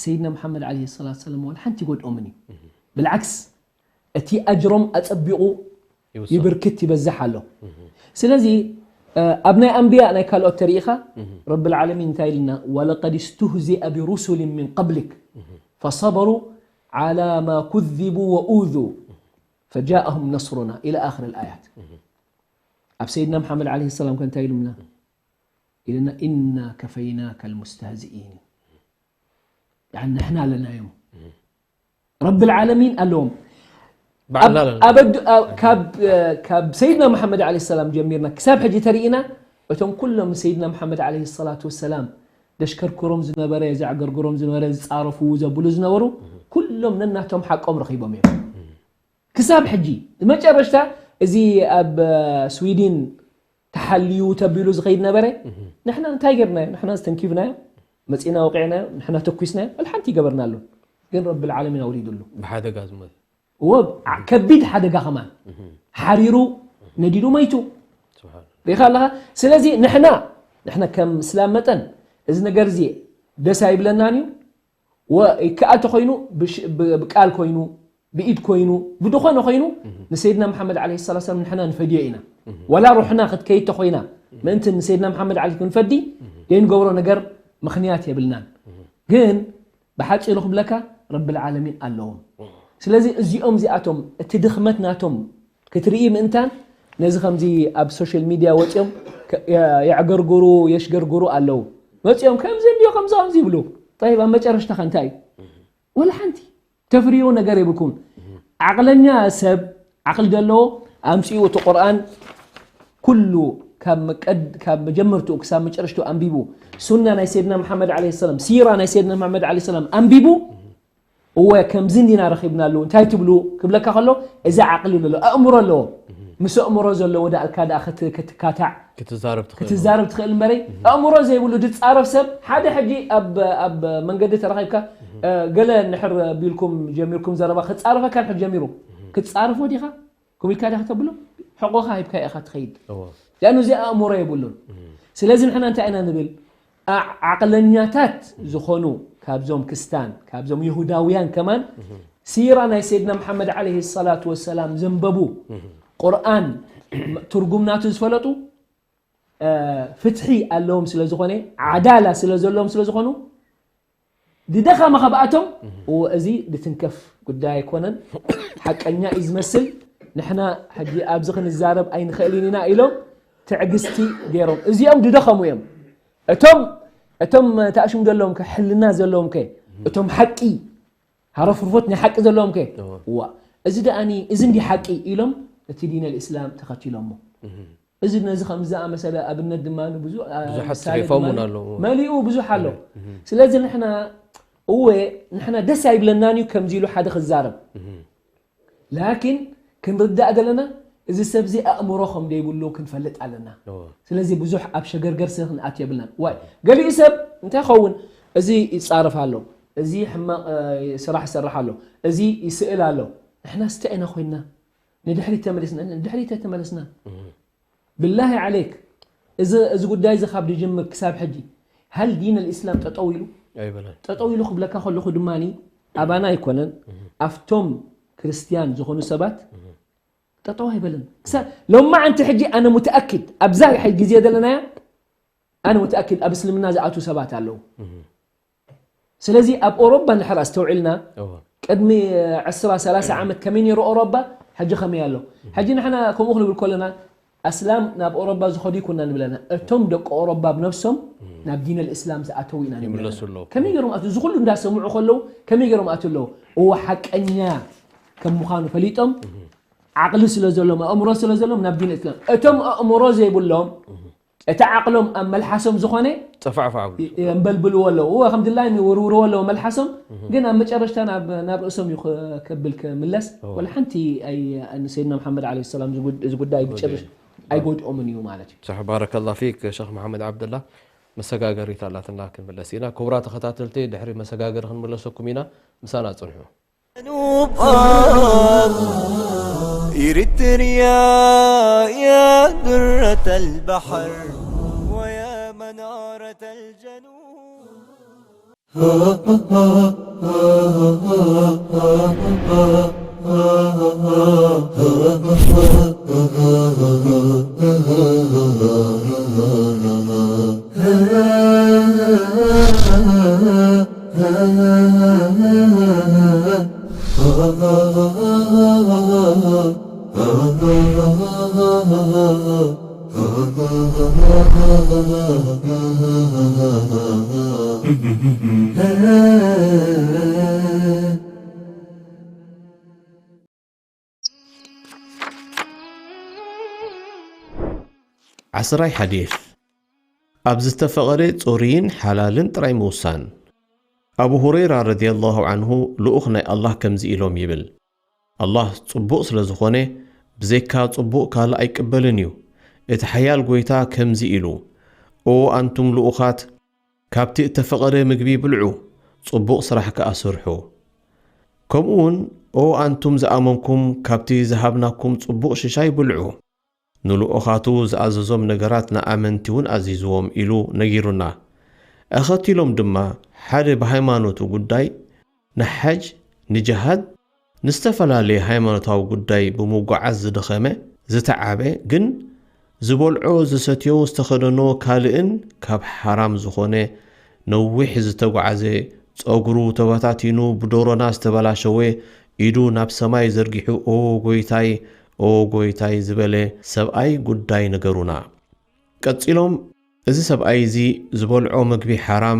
ሰይድና መሓመድ ዓለይሂ ሰላቱ ሰላም ወላ ሓንቲ ይጎድኦምን እዩ። ብልዓክስ እቲ ኣጅሮም ኣጸቢቑ ይብርክት ይበዝሕ ኣሎ። ስለዚ ኣብ ናይ ኣንብያ ናይ ካልኦት ተሪኢኻ ረብል ዓለሚን እንታይ ኢልና ወለቀድ ስትህዚአ ብሩሱሊን ሚን ቀብሊክ ፈሰበሩ ዓላ ማ ኩዚቡ ወኡዙ ፈጃአሁም ነስሩና ኢላ ኣኽር ኣልኣያት። ኣብ ሰይድና መሓመድ ዓለይሂ ሰላም ከ እንታይ ኢሉምና ኢልና ኢና ከፈይናከ ልሙስተህዚኢን። ንሕና ኣለናዮም። ረብል ዓለሚን ኣለዎም። ካብ ሰይድና መሓመድ ዓለይሂ ሰላም ጀሚርና ክሳብ ሕጂ ተሪኢና እቶም ኩሎም ሰይድና መሓመድ ዓለይሂ ሰላቱ ወሰላም ደሽከርክሮም ዝነበረ ዘዕገርግሮም ዝነበረ ዝፃረፉ ዘብሉ ዝነበሩ ኩሎም ነናቶም ሓቆም ረኺቦም እዮም። ክሳብ ሕጂ መጨረሽታ እዚ ኣብ ስዊድን ተሓልዩ ተቢሉ ዝኸይድ ነበረ። ንሕና እንታይ ገርናዮ? ንሕና ዝተንኪፍናዮ፣ መጺና ወቂዕናዮ፣ ንሕና ተኩስናዮ፣ ወላ ሓንቲ ይገበርናሉ። ግን ረብል ዓለሚን ኣውሪዱሉ። ብሓደጋ ዝመት ወብ ከቢድ ሓደጋ ከማን ሓሪሩ ነዲዱ መይቱ። ሪኻ ኣለኻ። ስለዚ ንሕና ንሕና ከም እስላም መጠን እዚ ነገር እዚ ደስ ኣይብለናን እዩ። ወይከኣ እንተኾይኑ ብቃል ኮይኑ ብኢድ ኮይኑ ብድኾነ ኮይኑ ንሰይድና መሓመድ ዓለይሂ ሰላቱ ሰላም ንሕና ንፈድዮ ኢና። ወላ ሩሕና ክትከይድ ተኾይና ምእንቲ ንሰይድና መሓመድ ዓሊ ክንፈዲ ዘይንገብሮ ነገር ምኽንያት የብልናን። ግን ብሓፂሩ ክብለካ ረብል ዓለሚን ኣለዎም። ስለዚ እዚኦም እዚኣቶም እቲ ድኽመት ናቶም ክትርኢ ምእንታን ነዚ ከምዚ ኣብ ሶሻል ሚድያ ወፂኦም የዕገርግሩ የሽገርግሩ ኣለዉ። መፂኦም ከምዚ እንድዮ ከምዚ ከምዚ ይብሉ። ጠይብ ኣብ መጨረሽታ ከ እንታይ እዩ? ወላ ሓንቲ ተፍርዮ ነገር የብልኩም። ዓቕለኛ ሰብ ዓቕሊ ዘለዎ ኣምፅኡ እቲ ቁርኣን ኩሉ ካብ መጀመርትኡ ክሳብ መጨረሽትኡ ኣንቢቡ ሱና ናይ ሰይድና መሓመድ ዓለይሂ ሰላም ሲራ ናይ ሰይድና መሓመድ ዓለይሂ ሰላም ኣንቢቡ እወ ከምዚ እንዲና ረኺብናሉ እንታይ ትብሉ ክብለካ ከሎ እዚ ዓቕሊ ኣሎ ኣእምሮ ኣለዎ። ምስ ኣእምሮ ዘለዎ ዳእልካ ዳኣ ክትካታዕ ክትዛረብ ትኽእል ክትዛረብ ትኽእል እምበረይ ኣእምሮ ዘይብሉ ድጻረፍ ሰብ ሓደ ሕጂ ኣብ ኣብ መንገዲ ተራኺብካ ገለ ንሕር ቢልኩም ጀሚርኩም ዘረባ ክጻረፈካ ንሕር ጀሚሩ ክትጻረፎ ዲኻ? ኮሚካ ዲኻ ተብሎ ሕቆኻ ሂብካ ኢኻ ትኸይድ። ሊኣኑ እዚ ኣእምሮ የብሉን። ስለዚ ንሕና እንታይ ኢና ንብል? ዓቕለኛታት ዝኾኑ ካብዞም ክስታን ካብዞም ይሁዳውያን ከማን ሲራ ናይ ሰይድና መሓመድ ዓለይሂ ሰላቱ ወሰላም ዘንበቡ ቁርኣን ትርጉም ናቱ ዝፈለጡ ፍትሒ ኣለዎም ስለ ዝኾነ ዓዳላ ስለ ዘለዎም ስለ ዝኾኑ ድደኸመ ካብኣቶም እዎ እዚ ድትንከፍ ጉዳይ ኣይኮነን ሓቀኛ እዩ ዝመስል ንሕና ሕጂ ኣብዚ ክንዛረብ ኣይንኽእልን ኢና ኢሎም ትዕግስቲ ገይሮም እዚኦም ድደኸሙ እዮም እቶም እቶም ተኣሽሙ ዘለዎም ከ ሕልና ዘለዎም ከ እቶም ሓቂ ሃረፍርፎት ናይ ሓቂ ዘለዎም ከ ዋ እዚ ደኣኒ እዚ እንዲ ሓቂ ኢሎም እቲ ዲን ኣልእስላም ተኸቲሎሞ እዚ ነዚ ከም ዝኣመሰለ ኣብነት ድማ ብዙ ብዙሓት ምሳሌ ጽሒፎምን ድማ ኣለዉ። መሊኡ ብዙሕ ኣሎ እህ። ስለዚ ንሕና እወ ንሕና ደስ ኣይብለናን እዩ ከምዚ ኢሉ ሓደ ክዛረብ እህ። ላኪን ክንርዳእ ዘለና እዚ ሰብ እዚ ኣእምሮ ከም ደይብሉ ክንፈልጥ ኣለና እዎ። ስለዚ ብዙሕ ኣብ ሸገርገር ስለ ክንኣት የብልናን ዋይ ገሊኡ ሰብ እንታይ ኸውን እዚ ይጻረፍ ኣሎ እዚ ሕማቕ እ፣ ስራሕ ይሰርሕ ኣሎ እዚ ይስእል ኣሎ ንሕና ስተ ኢና ኮይንና ንድሕሪት ተመሊስና ንድሕሪት ኣይተመለስና እህ። ብላሂ ዓለይክ እዚ እዚ ጉዳይ እዚ ካብ ድጅምር ክሳብ ሕጂ ሃል ዲን ኣልእስላም ጠጠው ኢሉ ኣይበለን። ጠጠው ኢሉ ክብለካ ከለኹ ድማ ኣባና ኣይኮነን ኣብቶም ክርስትያን ዝኾኑ ሰባት ጠጠው ኣይበለን። ክሳብ ሎማዓንቲ ሕጂ ኣነ ሙተኣኪድ ኣብዛ ሕጂ ግዜ ዘለናያ ኣነ ሙተኣኪድ ኣብ እስልምና ዝኣትዉ ሰባት ኣለዉ። ስለዚ ኣብ ኦሮባ እንድሕር ኣስተውዒልና እወ። ቅድሚ ዕስራ ሰላሳ ዓመት ከመይ ነይሩ ኦሮባ ሕጂ ከመይ ኣሎ ሕጂ ንሕና ከምኡ ክንብል ከለና ኣስላም ናብ ኦሮባ ዝኸዱ ይኮና ንብለና። እቶም ደቂ ኦሮባ ብነብሶም ናብ ዲን ኣልእስላም ዝኣተው ኢና ንብለና። ይምለሱ ኣለዉ። ከመይ ገይሮም ኣት-፣ እዚ ኩሉ እንዳሰምዑ ከለዉ ከመይ ገይሮም ኣት ኣለዉ? እዎ ሓቀኛ ከም ምዃኑ ፈሊጦም ዓቕሊ ስለ ዘሎም፣ ኣእምሮ ስለ ዘሎም ናብ ዲን እስላም። እቶም ኣእምሮ ዘይብሎም፣ እቲ ዓቕሎም ኣብ መልሓሶም ዝኾነ ጸፋዕፋዕ ኣብሉ። ይ-፣ የንበልብልዎ ኣለዉ። እወ፣ ከም ድላዮም ይውርውርዎ ኣለዉ መልሓሶም፣ ግን ኣብ መጨረሽታ ናብ፣ ናብ ርእሶም እዩ ከ-፣ ከብል ክምለስ። እወ። ወላ ሓንቲ ኣይ-፣ ንሰይድና መሓመድ ዓለይሂ ሰላም ዝጉድ-፣ እዚ ጉዳይ ብጭርሽ ኣይጎድኦምን እዩ ማለት እዩ። صح، ባረከላ ፊክ ሸኽ መሓመድ ዓብደላ። መሰጋገሪት ኣላትና ክንምለስ ኢና። ክቡራት ተኸታተልቲ፣ ድሕሪ መሰጋገሪ ክንምለሰኩም ኢና። ምሳና ጽንሑ። جنوب أرض إريتريا، يا درة البحر ويا منارة الجنوب. ዓስራይ ሓዲስ፣ ኣብ ዝተፈቐደ ጽሩይን ሓላልን ጥራይ ምውሳን። ኣቡ ሁረይራ ረዲየላሁ ዐንሁ ልኡኽ ናይ ኣላህ ከምዚ ኢሎም ይብል፣ ኣላህ ጽቡቕ ስለ ዝኾነ፣ ብዘይካ ጽቡቕ ካልእ ኣይቅበልን እዩ። እቲ ሓያል ጎይታ ከምዚ ኢሉ፣ ኦ ኣንቱም ልኡኻት፣ ካብቲ እተፈቐደ ምግቢ ብልዑ፣ ጽቡቕ ስራሕ ከኣ ስርሑ። ከምኡ እውን፣ ኦ ኣንቱም ዝኣመንኩም፣ ካብቲ ዝሃብናኩም ጽቡቕ ሽሻይ ብልዑ። ንልኡኻቱ ዝኣዘዞም ነገራት ንኣመንቲ እውን ኣዚዝዎም ኢሉ ነጊሩና። ኣኸቲሎም ድማ፣ ሓደ ብሃይማኖቱ ጉዳይ ንሓጅ፣ ንጅሃድ፣ ንዝተፈላለየ ሃይማኖታዊ ጉዳይ ብምጉዓዝ ዝደኸመ፣ ዝተዓበ፣ ግን ዝበልዖ፣ ዝሰትዮ፣ ዝተኸደኖ ካልእን ካብ ሓራም ዝኾነ ነዊሕ ዝተጓዓዘ፣ ጸጉሩ ተበታቲኑ ብዶሮና ዝተበላሸወ፣ ኢዱ ናብ ሰማይ ዘርጊሑ፣ ኦ ጎይታይ፣ ኦ ጎይታይ ዝበለ ሰብኣይ ጉዳይ ንገሩና። ቀጺሎም፣ እዚ ሰብኣይ እዚ ዝበልዖ መግቢ ሓራም፣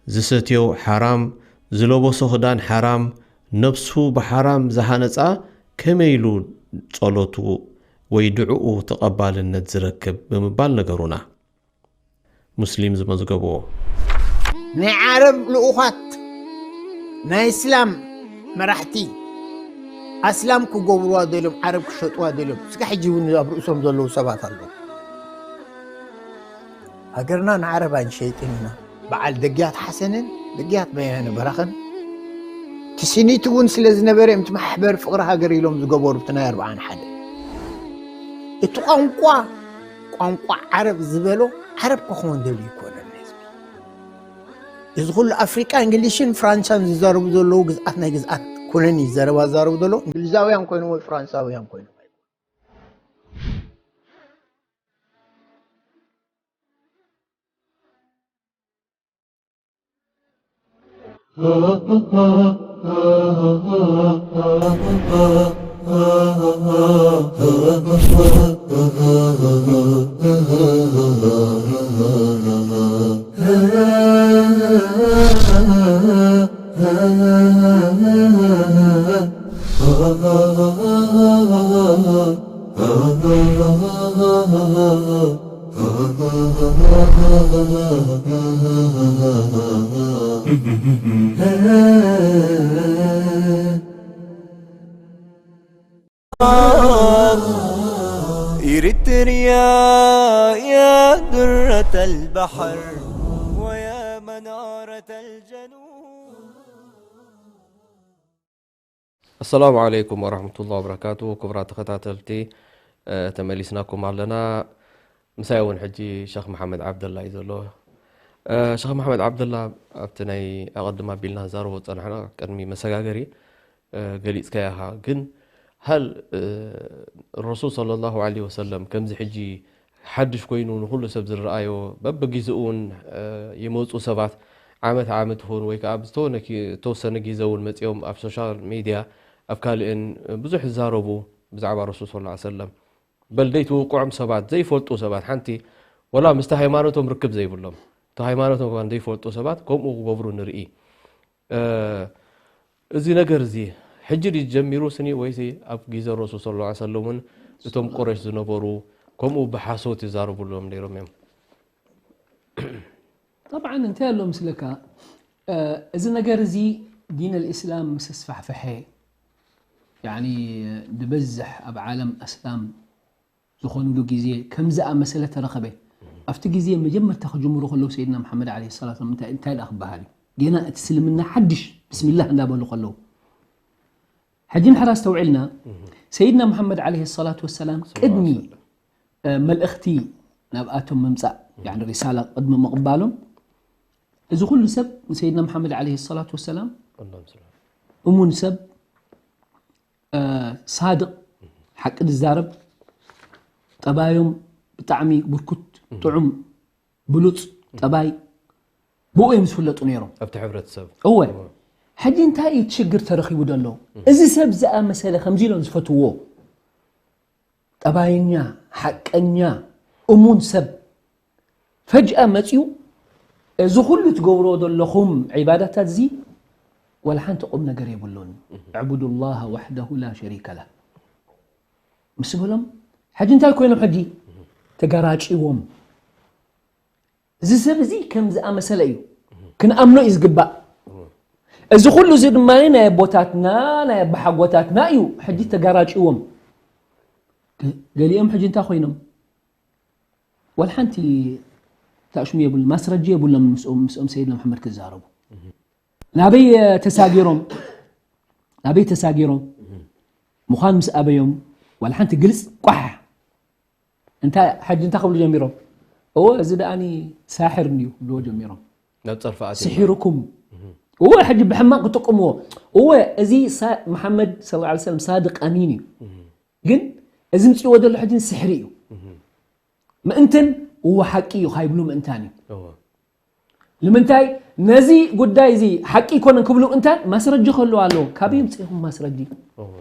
ዝሰትዮ ሓራም፣ ዝለበሶ ክዳን ሓራም፣ ነብሱ ብሓራም ዝሃነጻ ከመይ ኢሉ ጸሎቱ ወይ ድዕኡ ተቐባልነት ዝረክብ? ብምባል ነገሩና። ሙስሊም ዝመዝገብዎ። ናይ ዓረብ ልኡኻት፣ ናይ እስላም መራሕቲ፣ ኣስላም ክገብርዋ ደልዮም፣ ዓረብ ክሸጥዋ ደልዮም። እስካ ሕጂ እውን ኣብ ርእሶም ዘለዉ ሰባት ኣለዉ። ሃገርና ንዓረብ ኣይንሸይጥን ኢና። በዓል ደግያት ሓሰንን ደግያት በያነ በራኸን ትስኒት እውን ስለ ዝነበረ እዮም፣ እቲ ማሕበር ፍቕሪ ሃገር ኢሎም ዝገበሩ፣ እቲ ናይ ኣርብዓን ሓደ። እቲ ቋንቋ፣ ቋንቋ ዓረብ ዝበሎ ዓረብ ክኸውን ደልዩ ይኮነን ህዝቢ። እዚ ኩሉ ኣፍሪቃ፣ እንግሊሽን ፍራንሳን ዝዛረቡ ዘለዉ ግዝኣት ናይ ግዝኣት ኩነን እዩ ዘረባ ዝዛረቡ ዘለዉ፣ እንግሊዛውያን ኮይኖም ወይ ፍራንሳውያን ኮይኖም። إريتريا، يا درة البحر ويا منارة الجنوب. ኣሰላሙ ዓለይኩም ወራህመቱላሂ ወበረካቱ። ክቡራት ተኸታተልቲ፣ እ፣ ተመሊስናኩም ኣለና። ምሳይ እውን ሕጂ ሸኽ መሓመድ ዓብደላ እዩ ዘሎ። እ፣ ሸኽ መሓመድ ዓብደላ ኣብቲ ናይ ኣቐድም ኣቢልና ንዛረቦ ዝጸናሕና ቅድሚ መሰጋገሪ፣ እ፣ ገሊጽካያ ኢኻ። ግን ሃል፣ እ፣ ረሱል ሰለላሁ ዐለይሂ ወሰለም ከምዚ ሕጂ ሓድሽ ኮይኑ ንኹሉ ሰብ ዝረኣዮ፣ በብግዜኡ እውን፣ እ፣ ይመጹ ሰባት፣ ዓመት ዓመት ይኹን ወይ ከኣ ብዝተወነ-፣ ዝተወሰነ ግዜ እውን መጺኦም ኣብ ሶሻል ሚድያ ኣብ ካልእን ብዙሕ ዝዛረቡ ብዛዕባ ረሱል ሰለላሁ ዐለይሂ ወሰለም። በል ዘይትውቅዖም ሰባት፣ ዘይፈልጡ ሰባት፣ ሓንቲ ወላ ምስቲ ሃይማኖቶም ርክብ ዘይብሎም፣ እቲ ሃይማኖቶም ከማን ዘይፈልጡ ሰባት ከምኡ ክገብሩ ንርኢ። እዚ ነገር እዚ ሕጂ ድዩ ጀሚሩ ስኒ ወይሲ ኣብ ግዜ ረሱል ሰለላሁ ዐለይሂ ወሰለም እውን እቶም ቁረሽ ዝነበሩ ከምኡ ብሓሶት ይዛረብሎም ነይሮም እዮም? طبعا እንታይ ኣሎ ምስለካ፣ እዚ ነገር እዚ ዲን الإسلام ምስ ኣስፋሕፈሐ፣ ያኒ ዝበዝሕ ኣብ ዓለም ኣስላም ዝኾኑሉ ግዜ ከምዚ ኣመሰለ ተረኸበ። ኣብቲ ግዜ መጀመርታ ክጅምሩ ከለዉ ሰይድና መሓመድ ዓለይሂ ሰላቱ ወሰላም እንታይ እንታይ ደኣ ክበሃል እዩ? ጌና እቲ እስልምና ሓድሽ ብስሚላህ እንዳበሉ ከለዉ። ሕጂ ንሕራ ኣስተውዒልና፣ ሰይድና መሓመድ ዓለይሂ ሰላቱ ወሰላም ቅድሚ መልእኽቲ ናብኣቶም ምምፃእ፣ ያኒ ሪሳላ ቅድሚ ምቕባሎም፣ እዚ ኩሉ ሰብ ንሰይድና መሓመድ ዓለይሂ ሰላቱ ወሰላም እሙን ሰብ፣ ሳድቕ፣ ሓቂ ዝዛረብ፣ ጠባዮም ብጣዕሚ ብርኩት፣ ጥዑም፣ ብሉፅ ጠባይ፣ ብኡ እዮም ዝፍለጡ ነይሮም። ኣብቲ ሕብረተሰብ እወ። ሕጂ እንታይ እዩ ሽግር ተረኺቡ ዘሎ? እዚ ሰብ ዝኣመሰለ ከምዚ ኢሎም ዝፈትዎ ጠባየኛ፣ ሓቀኛ፣ እሙን ሰብ ፈጅኣ መፅዩ እዚ ኩሉ ትገብሮ ዘለኹም ዒባዳታት እዚ ዋላ ሓንቲ ቁም ነገር የብሉን። اعبدوا الله وحده لا شريك له ምስ በሎም፣ ሕጂ እንታይ ኮይኖም? ሕጂ ተጋራጭዎም። እዚ ሰብ እዚ ከም ዝኣመሰለ እዩ ክንኣምኖ እዩ ዝግባእ። እዚ ኩሉ እዚ ድማ ናይ ኣቦታትና ናይ ኣባሓጎታትና እዩ። ሕጂ ተጋራጭዎም። ገ- ገሊኦም ሕጂ እንታይ ኮይኖም? ዋላ ሓንቲ ታሽሙ የብሉ፣ ማስረጃ የብሎም። ምስኦም ምስኦም ሰይድና መሓመድ ክዛረቡ ናበይ ተሳጊሮም ናበይ ተሳጊሮም ምዃን ምስ ኣበዮም ዋላ ሓንቲ ግልጽ ቋሕ። እንታይ ሕጂ እንታይ ክብሉ ጀሚሮም? እወ እዚ ደኣኒ ሳሕር እንድዩ ክብልዎ ጀሚሮም። ናብ ጸርፊ ኣትዮም። ስሒሩኩም። እወ ሕጂ ብሕማቕ ክጥቅምዎ። እወ እዚ ሳ- መሓመድ ሰለላሁ ዐለይሂ ወሰለም ሳድቅ ኣሚን እዩ። ግን እዚ ምጽእዎ ዘሎ ሕጂ ስሕሪ እዩ። ምእንትን እወ ሓቂ እዩ ካይብሉ ምእንታን እዩ። እወ። ንምንታይ ነዚ ጉዳይ እዚ ሓቂ ኣይኮነን ክብሉ እንታን ማስረጂ ከለዎ ኣለዎ። ካበይ ምጽእኹም ማስረጂ? እወ።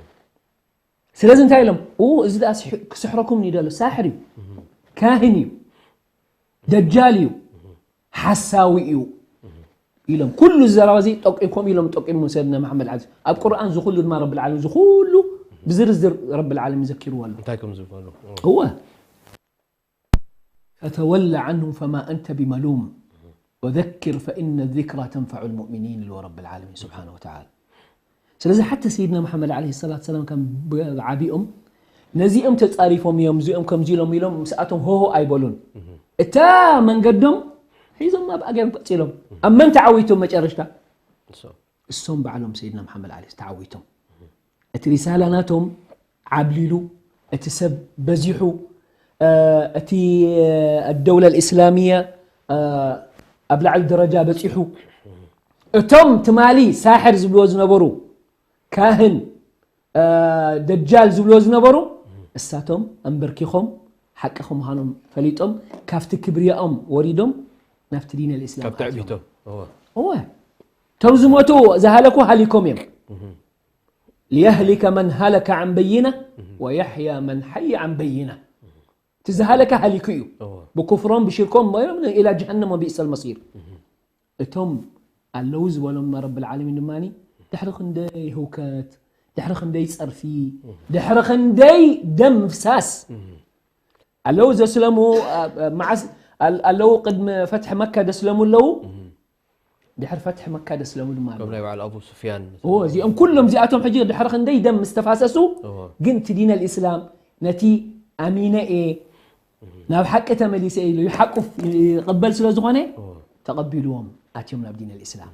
ስለዚ እንታይ ኢሎም? ኡ እዚ ደኣ ስሕ- ክስሕረኩም እዩ ደሎ ሳሕር እዩ። ካህን እዩ። ደጃል እዩ። ሓሳዊ እዩ። ኢሎም ኩሉ ዘረባ እዚ ጠቂምኩም ኢሎም ጠቂሙ ሰይድና መሓመድ ዓዚ ኣብ ቁርኣን ዝኩሉ ድማ ረብል ዓለሚን ዝኩሉ ብዝርዝር ረብል ዓለሚን ዘኪርዎ ኣሎ። እንታይ ከም ዝበሉ? እወ فتول عنهم فما أنت بملوم وذكر فإن الذكرى تنفع المؤمنين ኢልዎ ረብል ዓለሚን ስብሓነ ወተዓላ። ስለዚ ሓቲ ሰይድና መሓመድ ዓለይሂ ሰላቱ ሰላም ከም ብዓቢኦም ነዚኦም ተጻሪፎም እዮም እዚኦም ከምዚ ኢሎም ኢሎም ምስኣቶም ሆሆ ኣይበሉን። እታ መንገዶም ሒዞም ኣብ ኣገር ቀጺሎም ኣብ መን ተዓዊቶም መጨረሽታ? እሱ። እሶም ባዕሎም ሰይድና መሓመድ ዓሊ ተዓዊቶም። እቲ ሪሳላ ናቶም ዓብሊሉ፣ እቲ ሰብ በዚሑ፣ እቲ ደውላ ልእስላሚያ ኣብ ላዕሊ ደረጃ በፂሑ። እቶም ትማሊ ሳሕር ዝብልዎ ዝነበሩ ካህን ደጃል ዝብልዎ ዝነበሩ እሳቶም ኣንበርኪኾም ሓቂ ከምዃኖም ፈሊጦም ካብቲ ክብርያኦም ወሪዶም ናብቲ ዲን ልእስላም ካብ ትዕቢቶም። እወ። እወ እቶም ዝሞቱ ዝሃለኩ ሃሊኮም እዮም። ليهلك من هلك عن بينة ويحيى من حي عن بينة እቲ ዝሃለከ ሃሊኩ እዩ። እወ። ብኩፍሮም ብሽርኮም ኢላ ጀሃነም ወቢእሰ ልመሲር። እቶም ኣለዉ ዝበሎም ረብል ዓለሚን ድማ ድሕሪ ክንደይ ህውከት ድሕሪ ክንደይ ፀርፊ ድሕሪ ክንደይ ደም ምፍሳስ ኣለዉ ዘስለሙ። መዓስ ኣለዉ ቅድሚ ፈትሒ መካ ደስለሙ ኣለዉ። ድሕሪ ፈትሒ መካ ደስለሙ ድማ ኣለዉ። ከም ናይ በዓል ኣቡ ስፍያን። ኦ እዚኦም ኩሎም እዚኣቶም ሕጂ ድሕሪ ክንደይ ደም ምስተፋሰሱ እዎ። ግን እቲ ዲን ኣልእስላም ነቲ ኣሚነ እየ ናብ ሓቂ ተመሊሰ ኢሉ ይሓቁፍ ይቕበል ስለ ዝኾነ እዎ። ተቐቢልዎም ኣትዮም ናብ ዲን ኣልእስላም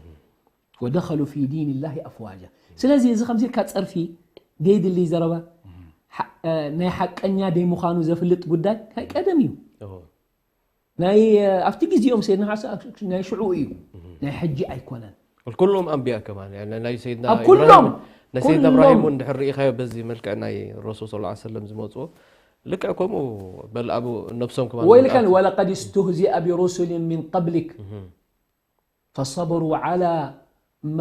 ወደኸሉ ፊ ዲን ላሂ ኣፍዋጃ። ስለዚ እዚ ከምዚ ኢልካ ፀርፊ ደይድሊ ዘረባ ሓ- ናይ ሓቀኛ ደይምዃኑ ዘፍልጥ ጉዳይ ናይ ቀደም እዩ። እዎ። ናይ ኣብቲ ግዜኦም ሰይድና ሓሰ ናይ ሽዑ እዩ ናይ ሕጂ ኣይኮነን። ኩሎም ኣንቢያ ከማን፣ ያኒ ናይ ሰይድና ኣብ ኩሎም፣ ኢብራሂም፣ ናይ ሰይድና ኩሎም። ኢብራሂም እውን ድሕር ርኢኻዮ በዚ መልክዕ ናይ ረሱል ሰለላሁ ዐለይሂ ወሰለም ዝመፅዎ ልክዕ ከምኡ በል ኣብ ነብሶም ከማን ወይልካ ዝኣትዩ። ወለቀድ እስትህዚአ ብሩሱሊን ሚን ቀብሊክ ፈሰበሩ ዓላ ማ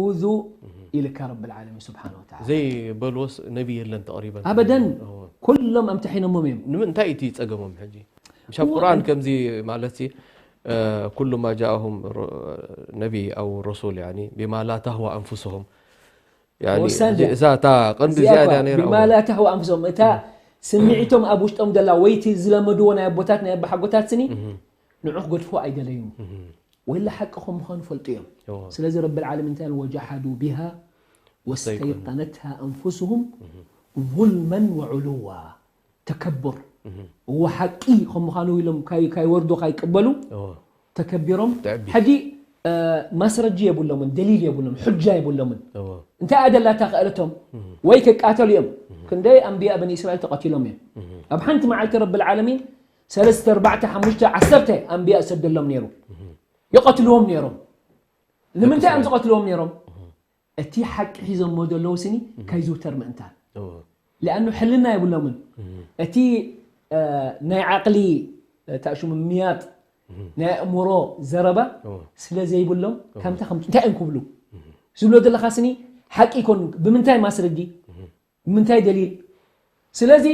ኡዙ ኢልካ ረብል ዓለሚን ስብሓን ወተዓላ። ዘይበልዎስ ነቢ የለን ተቕሪበን። ኣበደን። እዎ። ኩሎም ኣምተሒኖሞም እዮም። ንምንታይ እቲ ጸገሞም ሕጂ? ምሻብ እዎ፣ ቁርኣን ኣን- ከምዚ ማለት ሲ ኩሉ ማ ጃአሁም ነቢ ኣው ረሱል ያኒ ቢማ ላ ታህዋ ኣንፉስሁም ያኒ ወሳን እዚ- ድያ? እዛ እታ ቀንዲ እዚኣ እዚኣ እኳ ድያ ነይራ። ቢማ ላ ተህዋ ኣንፍሶም፣ እታ ስምዒቶም ኣብ ውሽጦም ዘላ ወይቲ ዝለመድዎ ናይ ኣቦታት ናይ ኣባሓጎታት ስኒ ንዑ ክገድፍዎ ኣይደለዩን። ወላ ሓቂ ከም ምዃኑ ፈልጡ እዮም። እዎ። ስለዚ ረብል ዓለሚን እንታይ ኢሉ? ወጀሓዱ ቢሃ ወስተይቀነትሃ ኣንፉስሁም ظلما وعلوا። ተከቡር እዎ ሓቂ ከም ምዃኑ ኢሎም ካይ- ካይወርዶ ካይቅበሉ እዎ። ተከቢሮም ትዕቢት። ሕጂ እ፣ ማስረጂ የብሎምን፣ ደሊል የብሎምን፣ ሑጃ የብሎምን። እዎ። እንታይ ኣደላታ ክእለቶም ወይ ክቃተሉ እዮም። ክንደይ ኣንብያ በኒ እስራኤል ተቐቲሎም እዮም። ኣብ ሓንቲ መዓልቲ ረብል ዓለሚን ሰለስተ ኣርባዕተ ሓሙሽተ ዓሰርተ ኣንብያ ዝሰደሎም ነይሩ። ይቐትልዎም ነይሮም። ንምንታይ እዮም ዝቐትልዎም ነይሮም? እቲ ሓቂ ሒዞሞ ዘለዉ ስኒ ካይዝውተር ምእንታን። እዎ። ሊኣኑ ሕልና የብሎምን። እቲ እ፣ ናይ ዓቕሊ እታ ሽሙ ምያጥ ናይ ኣእምሮ ዘረባ እዎ። ስለ ዘይብሎም ከምታ ከም እንታይ እዮም ክብሉ ዝብሎ ዘለኻ ስኒ ሓቂ ይኮኑ። ብምንታይ ማስረጂ? ብምንታይ ደሊል? ስለዚ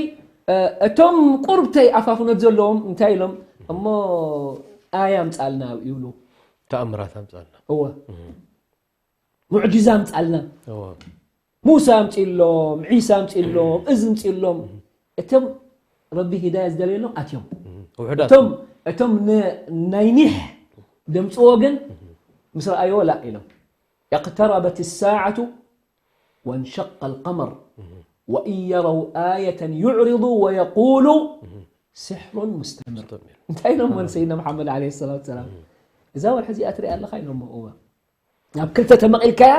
እ፣ እቶም ቁርብተይ ኣፋፍነት ዘለዎም እንታይ ኢሎም እሞ ኣያ ኣምጻልና ይብሉ። ተኣምራት ኣምጻልና። እወ ሙዕጅዛ ኣምጻልና። እዎ። ሙሳ ኣምጺሎም፣ ዒሳ ኣምጺሎም፣ እዚ ኣምጺሎም። እቶም ረቢ ሂዳያ ዝደለየሎም ኣትዮም። ውሑዳት። እቶም እቶም ን- ናይ ኒሕ ደምጽዎ ግን ምስ ረኣይዎ ላ ኢሎም። اقتربت الساعة وانشق القمر وإن يروا آية يعرضوا ويقولوا سحر مستمر. እንታይ ኢሎም ሰይድና መሓመድ ዓለይሂ ሰላቱ ወሰላም? እዛ ወርሒ እዚኣ ትሪኣ ኣለኻ ኢሎም። እዋ ናብ ክልተ ተመቒልካያ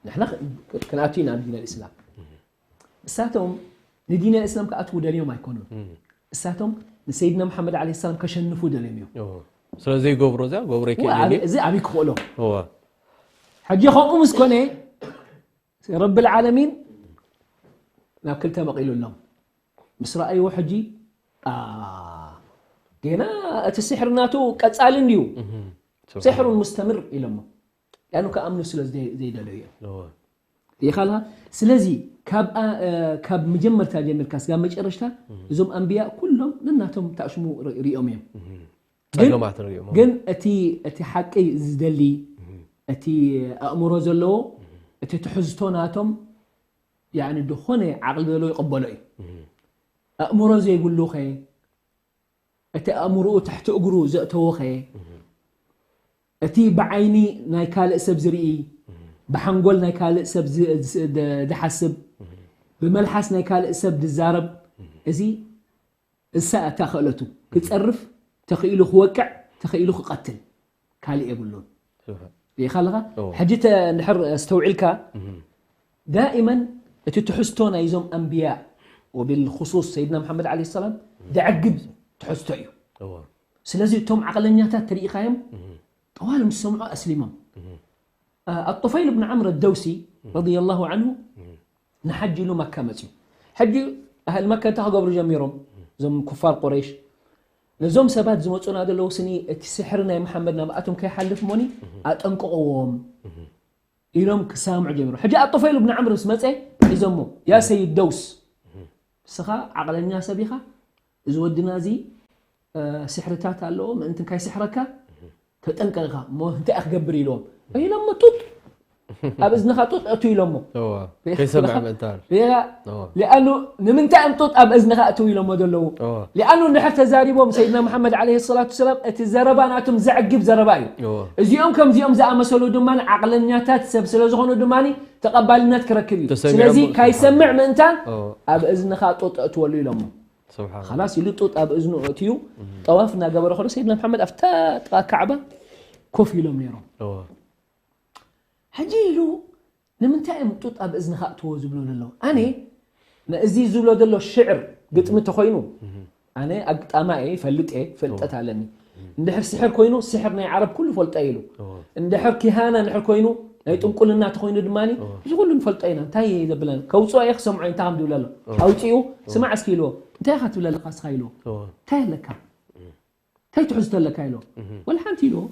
ንሕና ክንኣቱ ኢና ኣብ ዲን ኣልእስላም። እሳቶም ንዲን ኣልእስላም ክኣትዉ ደልዮም ኣይኮኑን። እሳቶም ንሰይድና መሓመድ ዓለይሂ ሰላም ከሸንፉ ደልዮም እዮም። እዎ። ስለ ዘይገብሮ እዚኣ ገብሮ እዋ፣ ይክእል ኣበይ- እዩ። እዚ ኣበይ ክኽእሎ? እዎ። ሕጂ ከምኡ ምስ ኮነ ረብል ዓለሚን ናብ ክልተ መቒሉሎም። ምስ ረኣይዎ ሕጂ ኣ፣ ጌና እቲ ስሕር ናቱ ቀጻሊ እንድዩ። ስሕሩን ሙስተምር ኢሎሞ። ያኑ ክኣምኑ ስለ ዘይ- ዘይደለዩ እዮም። እዎ። ይኻልካ ስለዚ ካብ ኣ- እ፣ ካብ መጀመርታ ጀሚርካ ስጋብ መጨረሽታ እዞም ኣንብያ ኩሎም ነናቶም ታሽሙ ሪ- ሪኦም እዮም። ግን- ጸገማት ንሪኦም። ግን እቲ እቲ ሓቂ ዝደሊ እቲ ኣእምሮ ዘለዎ እቲ ትሕዝቶ ናቶም ያኒ ዝኾነ ዓቕሊ ዘለዎ ይቕበሎ እዩ። ኣእምሮ ዘይብሉ ኸ እቲ ኣእምሮኡ ትሕቲ እግሩ ዘእተዎ ኸ እቲ ብዓይኒ ናይ ካልእ ሰብ ዝርኢ ብሓንጎል ናይ ካልእ ሰብ ዝ- ዝ- ድ- ድሓስብ ብመልሓስ ናይ ካልእ ሰብ ድዛረብ እዚ እሳ እታ ክእለቱ ክጸርፍ ተኽኢሉ ክወቅዕ ተኽኢሉ ክቐትል ካልእ የብሉን። ስብሓን። ሪኢኻ ኣለኻ እዎ። ሕጂ ተ- እንድሕር ኣስተውዒልካ ዳኢመን እቲ ትሕዝቶ ናይዞም ኣንብያ ወብልክሱስ ሰይድና መሓመድ ዓለ ሰላም ደዕግብ ትሕዝቶ እዩ። እዎ። ስለዚ እቶም ዓቕለኛታት ተሪኢኻዮም ጠዋል ምስ ሰምዑ ኣስሊሞም። ኣጡፈይል ብን ዓምር ኣደውሲ ረዲየላሁ ዓንሁ ንሓጅ ኢሉ መካ መፅዩ። ሕጂ ኣህል መካ እንታይ ክገብሩ ጀሚሮም? እዞም ኩፋር ቁረይሽ ነዞም ሰባት ዝመፁና ዘለዉ ስኒ እቲ ስሕሪ ናይ መሓመድ ናብኣቶም ከይሓልፍ ሞኒ ኣጠንቅቕዎም ኢሎም ክሰማምዑ ጀሚሮም። ሕጂ ኣጡፈይል ብን ዓምር ምስ መፀ ሒዞሞ ያ ሰይድ ደውስ ንስኻ ዓቕለኛ ሰብ ኢኻ፣ እዚ ወድና እዚ ስሕርታት ኣለዎ ምእንቲ ካይስሕረካ ተጠንቀቕ ኢኻ እሞ እንታይ ክገብር ኢልዎም ኢሎሞ ጡጥ ኣብ እዝንኻ ጡጥ እቱ ኢሎሞ እዋ። ከይሰምዕ ምእንታን። ያ እዋ። ሊኣኑ ንምንታይ እዮም ጡጥ ኣብ እዝንኻ እትው ኢሎሞ ዘለዉ እዋ። ሊኣኑ እንድሕር ተዛሪቦም ሰይድና መሓመድ ዓለይሂ ሰላቱ ሰላም እቲ ዘረባ ናቶም ዘዕግብ ዘረባ እዩ እዋ። እዚኦም ከምዚኦም ዝኣመሰሉ ድማ ዓቕለኛታት ሰብ ስለ ዝኾኑ ድማ ተቐባልነት ክረክብ እዩ ተሰሚዖም ስለዚ ብኡ ካይሰምዕ ምእንታን እዋ። ኣብ እዝንኻ ጡጥ እትወሉ ኢሎሞ ስብሓን። خلاص ኢሉ ጡጥ ኣብ እዝኑ እትዩ ጠዋፍ እናገበረ ከሎ ሰይድና መሓመድ ኣብታ ጥቓ ካዕባ ኮፍ ኢሎም ነይሮም እዋ። ሕጂ ኢሉ ንምንታይ እዮም ጡጥ ኣብ እዝንኻ እትዎ ዝብሉ ዘለዉ ኣነ ነእዚ ዝብሎ ዘሎ ሽዕር ግጥሚ ተኮይኑ ኣነ ኣግጣማ እየ ይፈልጥ እየ ፍልጠት ኣለኒ እንድሕር ስሕር ኮይኑ ስሕር ናይ ዓረብ ኩሉ ፈልጦ ኢሉ እዋ። እንድሕር ኪሃና እንድሕር ኮይኑ ናይ ጥንቁልና ተኮይኑ ድማ እዚ ኩሉ ንፈልጦ ኢና እንታይ ዘብለና ከውፅኦ እየ ክሰምዖ እንታይ ከም ዝብል ኣሎ ኣውፅኡ ስማዕ እስኪ ኢልዎ እንታይ ኢኻ ትብል ኣለካ እስኻ ኢልዎ እዋ። እንታይ ኣለካ እንታይ ትሕዝቶ ኣለካ ኢልዎ ወላ ሓንቲ ኢልዎ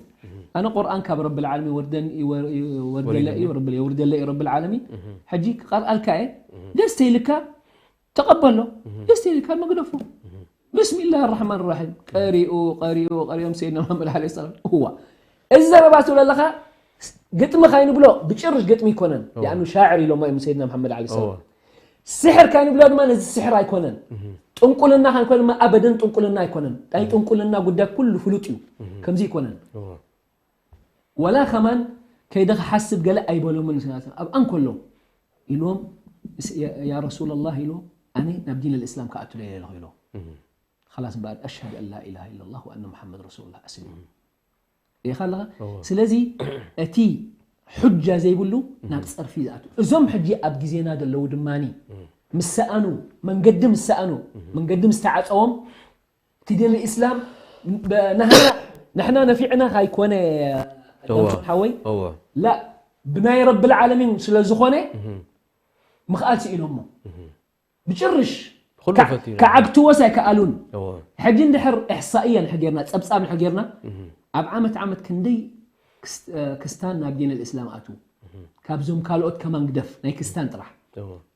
ኣነ ቁርኣን ካብ ረብል ዓለሚን ወርደን ይወር- ይወርደለ እዩ ረብል የውርደለ እዩ ረብል ዓለሚን። ሕጂ ክቐርኣልካ እየ፣ ደስ ተይልካ ተቐበሎ፣ ደስ ተይልካ መግደፎ። ብስሚላህ ራሕማን ራሒም። ቀሪኡ ቀሪኡ ቀሪኦም ሰይድና መሓመድ ዓለይሂ ሰላም። እዋ፣ እዚ ዘረባ ትብሎ ኣለኻ፣ ግጥሚ ካይንብሎ ብጭርሽ ግጥሚ ይኮነን። ያኑ ሻዕር ኢሎሞ እዮም ሰይድና መሓመድ ዓለይሂ ሰላም። ስሕር ካይንብሎ ድማ ነዚ ስሕር ኣይኮነን። ጥንቁልና ካይኮነ ድማ ኣበደን ጥንቁልና ኣይኮነን። ናይ ጥንቁልና ጉዳይ ኩሉ ፍሉጥ እዩ። ከምዚ ይኮነን። ወላ ከማን ከይደ ክሓስብ ገለ ኣይበሎምን። ኣብ ኣንኮሎ ኢልዎም፣ "ያ ረሱላላህ" ኢልዎም፣ "ኣነ ናብ ዲን ኣልእስላም ክኣቱ ደልየ ኣለኹ" ኢልዎም። "ኸላስ እምበኣር፣ ኣሽሃዱ ኣን ላ ኢላሃ ኢላላህ ወኣነ ሙሓመድ ረሱሉላህ ኣስሊም ኢኻ ኣለኻ?" ስለዚ እቲ ሑጃ ዘይብሉ ናብ ጸርፊ ዝኣቱ። እዞም ሕጂ ኣብ ግዜና ዘለዉ ድማኒ ምስ ሰኣኑ፣ መንገዲ ምስ ሰኣኑ፣ መንገዲ ምስ ተዓጸዎም፣ እቲ ዲን ኢስላም ንሕና ነፊዕና ካይኮነ ሓወይ ላ ብናይ ረብል ዓለሚን ስለ ዝኾነ ምኽኣል ስኢኖሞ ብጭርሽ ክዓግትዎስ ኣይከኣሉን። ሕጂ እንድሕር ኢሕሳእያ ንሕጌርና ጸብጻብ ንሕጌርና ኣብ ዓመት ዓመት ክንደይ ክስታን ናብ ዲን ኣልእስላም ኣትዉ ካብዞም ካልኦት ከማን ግደፍ ናይ ክስታን ጥራሕ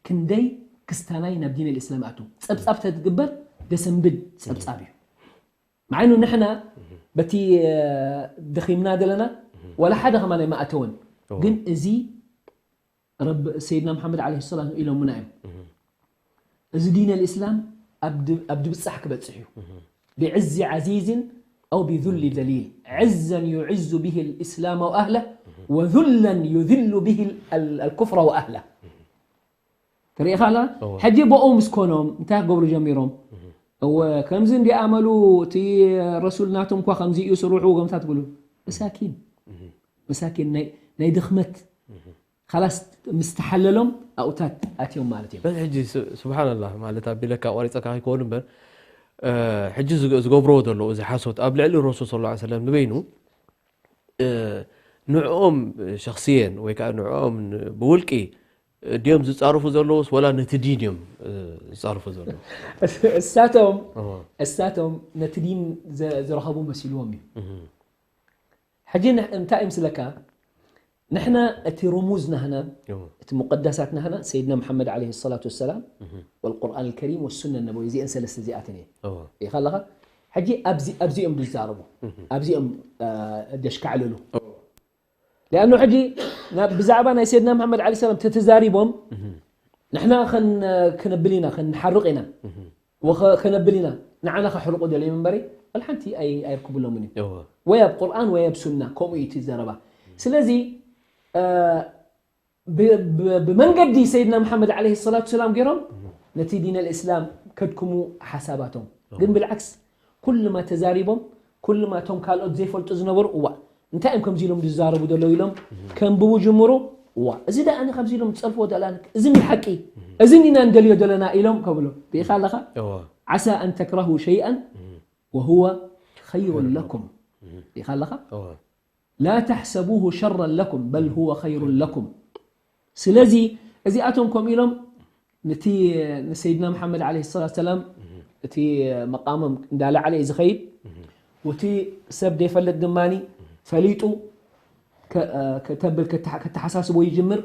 ክንደይ ክስታናይ ናብ ዲን ኣልእስላም ኣትዉ ጸብጻብ ተትግበር ደሰንብድ ጸብጻብ እዩ። መዓይኑ ንሕና በቲ ደኺምና ዘለና ዋላ ሓደ ከማን ኣይማእተወን። ግን እዚ ረብ ሰይድና መሓመድ ዓለይሂ ሰላም ኢሎምና እዮም። እዚ ዲን ኣልእስላም ኣብ ድብጻሕ ክበጽሕ እዩ። ብዕዚ ዓዚዝን ኣው ብذل ذليل عزا يعز به الإسلام وأهله وذلا يذل به الكفر وأهله። ትርኢ ኻላ ሕጂ ብኡ ምስ ኮኖም እንታይ ክገብሩ ጀሚሮም? እወ ከምዚ እንዲኣመሉ እቲ ረሱል ናቶም እኳ ከምዚ እዩ ስርሑ ገምታት ብሉ መሳኪን መሳኪን ናይ ድኽመት ኻላስ ምስ ተሓለሎም ኣብኡታት ኣትዮም ማለት እዮም። በዚ ሕጂ ስብሓንላህ ማለት ኣቢለካ ኣቋሪፀካ ከይከውን እምበር ሕጂ ዝገብርዎ ዘለዉ እዚ ሓሶት ኣብ ልዕሊ ረሱል ስ ሰለም ንበይኑ ንዕኦም ሸክስየን ወይ ከዓ ንዕኦም ብውልቂ ድዮም ዝፃርፉ ዘለውስ ወላ ነቲ ዲን እዮም ዝፃርፉ ዘለዉ? እሳቶም እሳቶም ነቲ ዲን ዝረኸቡ መሲልዎም እዩ። ሕጂ እንታይ ይምስለካ? ንሕና እቲ ርሙዝ ናህና እቲ ሙቀዳሳት ናህና ሰይድና መሓመድ ዓለይሂ ሰላቱ ወሰላም ወልቁርኣን ልከሪም ወሱነ ነበዊ እዚአን ሰለስተ እዚኣተን እየ ኢኻ ኣለኻ። ሕጂ ኣብዚኦም ዝዛረቡ ኣብዚኦም ደሽካዕልሉ ሊኣኑ ሕጂ ብዛዕባ ናይ ሰይድና መሓመድ ዓለ ሰላም ተተዛሪቦም ንሕና ክነብል ኢና ክንሓርቕ ኢና ከነብል ኢና ንዓና ከሕርቑ ደልዮም እምበሪ ወላ ሓንቲ ኣይርክብሎምን እዩ ወይ ኣብ ቁርኣን ወይ ኣብ ሱና ከምኡ እዩ እቲ ዘረባ ስለዚ ብመንገዲ ሰይድና መሓመድ ዓለ ሰላቱ ሰላም ገይሮም ነቲ ዲን ኣልእስላም ከድክሙ ሓሳባቶም ግን ብልዓክስ ኩልማ ተዛሪቦም ኩልማ እቶም ካልኦት ዘይፈልጡ ዝነበሩ እዋ እንታይ እዮም ከምዚ ኢሎም ዝዛረቡ ዘለዉ ኢሎም ከንብቡ ጅምሩ እዋ እዚ ደኣ ኣነ ከምዚ ኢሎም ዝፀርፍዎ ደኣ እዚ ኒ ሓቂ እዚ ኒና ንደልዮ ዘለና ኢሎም ከብሎ ርኢኻ ኣለኻ ዓሳ ኣን ተክረሁ ሸይኣን ወሁወ ኸይሩን ለኩም ርኢኻ ኣለኻ ላ ተሕሰቡሁ ሸረን ለኩም በል ሁወ ኸይሩን ለኩም ስለዚ እዚኣቶም ከምኡ ኢሎም ነቲ ንሰይድና መሓመድ ዓለ ሰላት ሰላም እቲ መቃሞም እንዳላዓለ እዩ ዝኸይድ ወቲ ሰብ ዘይፈልጥ ድማ ፈሊጡ ከተብል ከተሓሳስቦ ይጅምር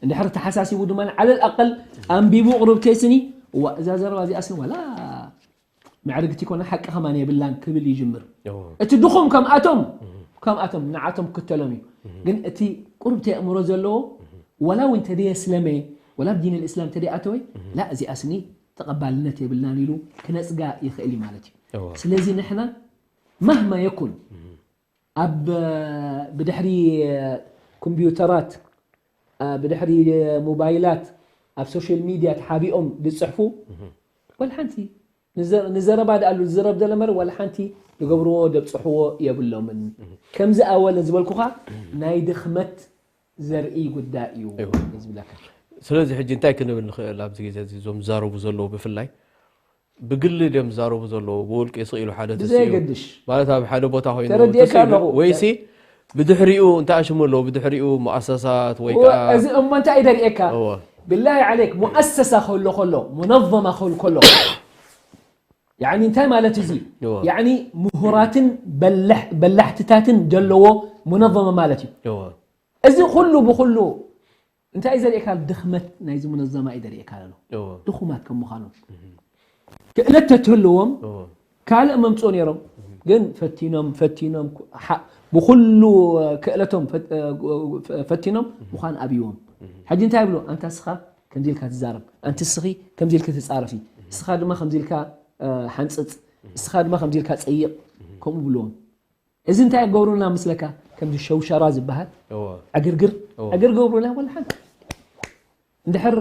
እንድሕር ተሓሳሲቡ ድማ ዓለል ኣቀል ኣንቢቡ ቅሩብ ኬስኒ እዋ እዛ ዘረባ እዚኣ ስኒ ዋላ ምዕርግቲ ኮነ ሓቂ ከማን የብላን ክብል ይጅምር እቲ ድኹም ከምኣቶም ከምኣቶም ንዓቶም ክተሎም እዩ ግን እቲ ቁርብቲ ኣእምሮ ዘለዎ ወላ እውን ተደየ ስለመ ወላ ኣብ ዲን ልእስላም ተደይ ኣተወ ላ እዚኣ ስኒ ተቐባልነት የብልናን ኢሉ ክነፅጋ ይኽእል እዩ ማለት እዩ ስለዚ ንሕና ማህማ የኩን ኣብ ብድሕሪ ኮምፒውተራት ብድሕሪ ሞባይላት ኣብ ሶሻል ሚድያ ተሓቢኦም ዝፅሕፉ ወላ ሓንቲ ንዘረባ ደኣሉ ዝዘረብ ዘለ መረ ወላ ሓንቲ ዝገብርዎ ደብፅሕዎ የብሎምን ከምዚ ኣወለ ዝበልኩኻ ናይ ድኽመት ዘርኢ ጉዳይ እዩ ዝብለካ ስለዚ ሕጂ እንታይ ክንብል ንኽእል ኣብዚ ግዜ እዚ እዞም ዝዛረቡ ዘለዉ ብፍላይ ብግሊ ድዮም ዝዛረቡ ዘለዉ ብውልቂ ስቕ ኢሉ ሓደ ተሲኡ ብዘየገድሽ ማለት ኣብ ሓደ ቦታ ኮይኑ ተረዲኤካ ተሲኡ ኣለኹ። ወይሲ ብድሕሪኡ እንታይ ኣሽሙ ኣለዉ ብድሕሪኡ ሙኣሰሳት ወይ ከዓ እዚ እሞ እንታይ እዩ ደርእየካ እወ ብላሂ ዓለይክ ሙኣሰሳ ከሎ ከሎ ሙነዘማ ከሉ ከሎ ያኒ እንታይ ማለት እዚ? ያኒ ምሁራትን በላሕትታትን ዘለዎ ሙነዘመ ማለት እዩ። እዚ ኩሉ ብኩሉ እንታይ ዘርእካ? ድኽመት ናይዚ ሙነዘማ እዩ ዘርእካ ዘሎ። ድኹማት ከም ምዃኖም ክእለት ተትህልዎም ካልእ መምፅኦ ነይሮም። ግን ፈቲኖም ፈቲኖም ብኩሉ ክእለቶም ፈቲኖም ምዃን ኣብይዎም። ሕጂ እንታይ ይብሉ? ኣንታ እስኻ ከምዚ ኢልካ ትዛረብ፣ ኣንቲ እስኺ ከምዚ ኢልካ ትፃረፊ፣ እስኻ ድማ ከምዚ ኢልካ ሓንፅፅ፣ እስኻ ድማ ከምዚ ኢልካ ፀይቕ፣ ከምኡ ብልዎም። እዚ እንታይ ገብሩና ምስለካ? ከምዚ ሸውሸራ ዝበሃል ዕግርግር ዕግር ገብሩና። ወላ ሓንቲ እንድሕር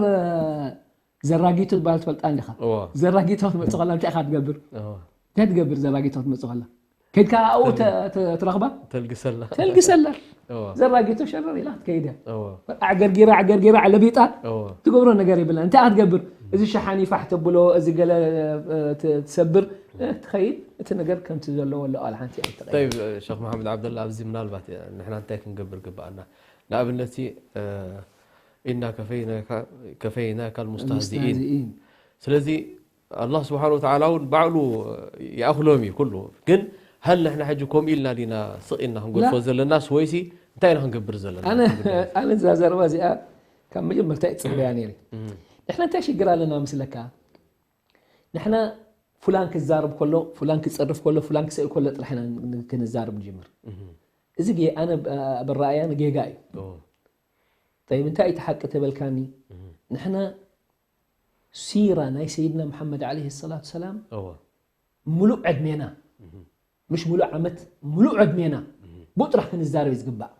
ዘራጊቶ ዝበሃል ትፈልጣ እንዲኻ? ዘራጊቶ ክትመፅእ ከላ እንታይ ኢኻ ትገብር? እንታይ ትገብር? ዘራጊቶ ክትመፅእ ከላ ከድካ ኣብኡ ትረኽባ? ተልግሰላ ተልግሰላ። ዘራጊቶ ሸረር ኢላ ክትከይድ እያ። ኣዕገርጊራ ኣዕገርጊራ ለቢጣ ትገብሮ ነገር የብላ። እንታይ ክትገብር? እዚ ሸሓኒ ፋሕ ተብሎ፣ እዚ ገለ ትሰብር ትኸይድ። እቲ ነገር ከምቲ ዘለዎ ኣሎ ኣል ሓንቲ ኣይተቐየረ። ሸክ መሓመድ ዓብደላ፣ ኣብዚ ምናልባት ንሕና እንታይ ክንገብር ግባኣና? ንኣብነት ኢና ከፈይናካ ልሙስተህዚኢን። ስለዚ ኣላህ ስብሓን ወተዓላ እውን ባዕሉ ይኣኽሎም እዩ ኩሉ። ግን ሃል ንሕና ሕጂ ከምኡ ኢልና ዲና ስቕ ኢልና ክንገድፎ ዘለናስ ወይሲ እንታይ ኢና ክንገብር ዘለና? ኣነ እዛ ዘረባ እዚኣ ካብ መጀመርታ ይፅበያ ነይረ። ንሕና እንታይ ሽግር ኣለና ምስለካ? ንሕና ፉላን ክዛረብ ከሎ፣ ፉላን ክፀርፍ ከሎ፣ ፉላን ክስእል ከሎ ጥራሕ ኢና ክንዛረብ ንጅምር። እዚ ኣነ ብረኣያ ንጌጋ እዩ። ጠይብ እንታይ እቲ ሓቂ ተበልካኒ? ንሕና ሲራ ናይ ሰይድና መሓመድ ዓለይሂ ሰላቱ ሰላም ሙሉእ ዕድሜና፣ ምሽ ሙሉእ ዓመት፣ ሙሉእ ዕድሜና ብኡ ጥራሕ ክንዛረብ እዩ ዝግባእ።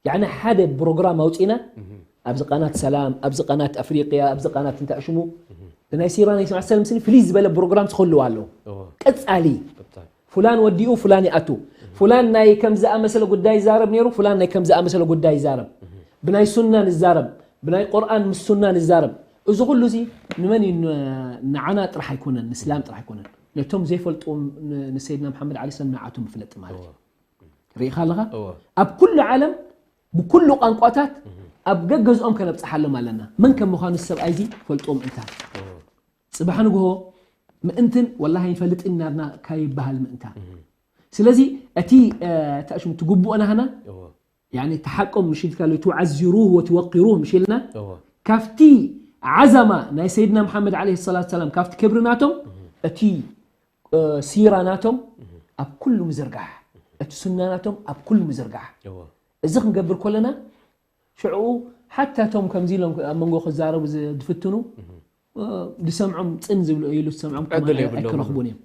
ያኒ ሓደ ፕሮግራም ኣውፂና ኣብዚ ቃናት ሰላም፣ ኣብዚ ቃናት ኣፍሪቅያ፣ ኣብዚ ቃናት እንታይ ሽሙ ብናይ ሲራ ናይ ስማ ሰለም ስኒ ፍልይ ዝበለ ፕሮግራም ዝኸልዋ ኣለዎ። ቀፃሊ ፉላን ወዲኡ ፉላን ይኣቱ፣ ፉላን ናይ ከም ዝኣመሰለ ጉዳይ ይዛረብ ነይሩ፣ ፉላን ናይ ከም ዝኣመሰለ ጉዳይ ይዛረብ፣ ብናይ ሱና ንዛረብ፣ ብናይ ቁርኣን ምስ ሱና ንዛረብ። እዚ ኩሉ እዚ ንመን እዩ? ንዓና ጥራሕ ኣይኮነን፣ ንእስላም ጥራሕ ኣይኮነን፣ ነቶም ዘይፈልጥዎም ንሰይድና መሓመድ ዓለ ሰላም ንዓቶም ምፍለጥ ማለት እዩ። ርኢኻ ኣለኻ? ኣብ ኩሉ ዓለም ብኩሉ ቋንቋታት ኣብ ገገዝኦም ከነብፅሓሎም ኣለና። መን ከም ምዃኑ ሰብኣይ እዚ ፈልጥዎም እንታ ፅባሕ ንግሆ ምእንትን ወላሂ ይፈልጥ እናርና ካይበሃል ምእንታ። ስለዚ እቲ ታሽሙ ትግብኦ ናህና ያኒ ተሓቆም ምሽልካ ለ ትዓዚሩሁ ወትወቂሩሁ ምሽልና ካብቲ ዓዛማ ናይ ሰይድና መሓመድ ዓለይሂ ሰላቱ ሰላም ካብቲ ክብሪ ናቶም እቲ ሲራ ናቶም ኣብ ኩሉ ምዝርጋሕ፣ እቲ ሱና ናቶም ኣብ ኩሉ ምዝርጋሕ። እዚ ክንገብር ከለና ሽዑ ሓታ እቶም ከምዚ ኢሎም ኣብ መንጎ ክዛረቡ ዝፍትኑ ዝሰምዖም ፅን ዝብሉ ኢሉ ዝሰምዖም ኣይክረኽቡን እዮም።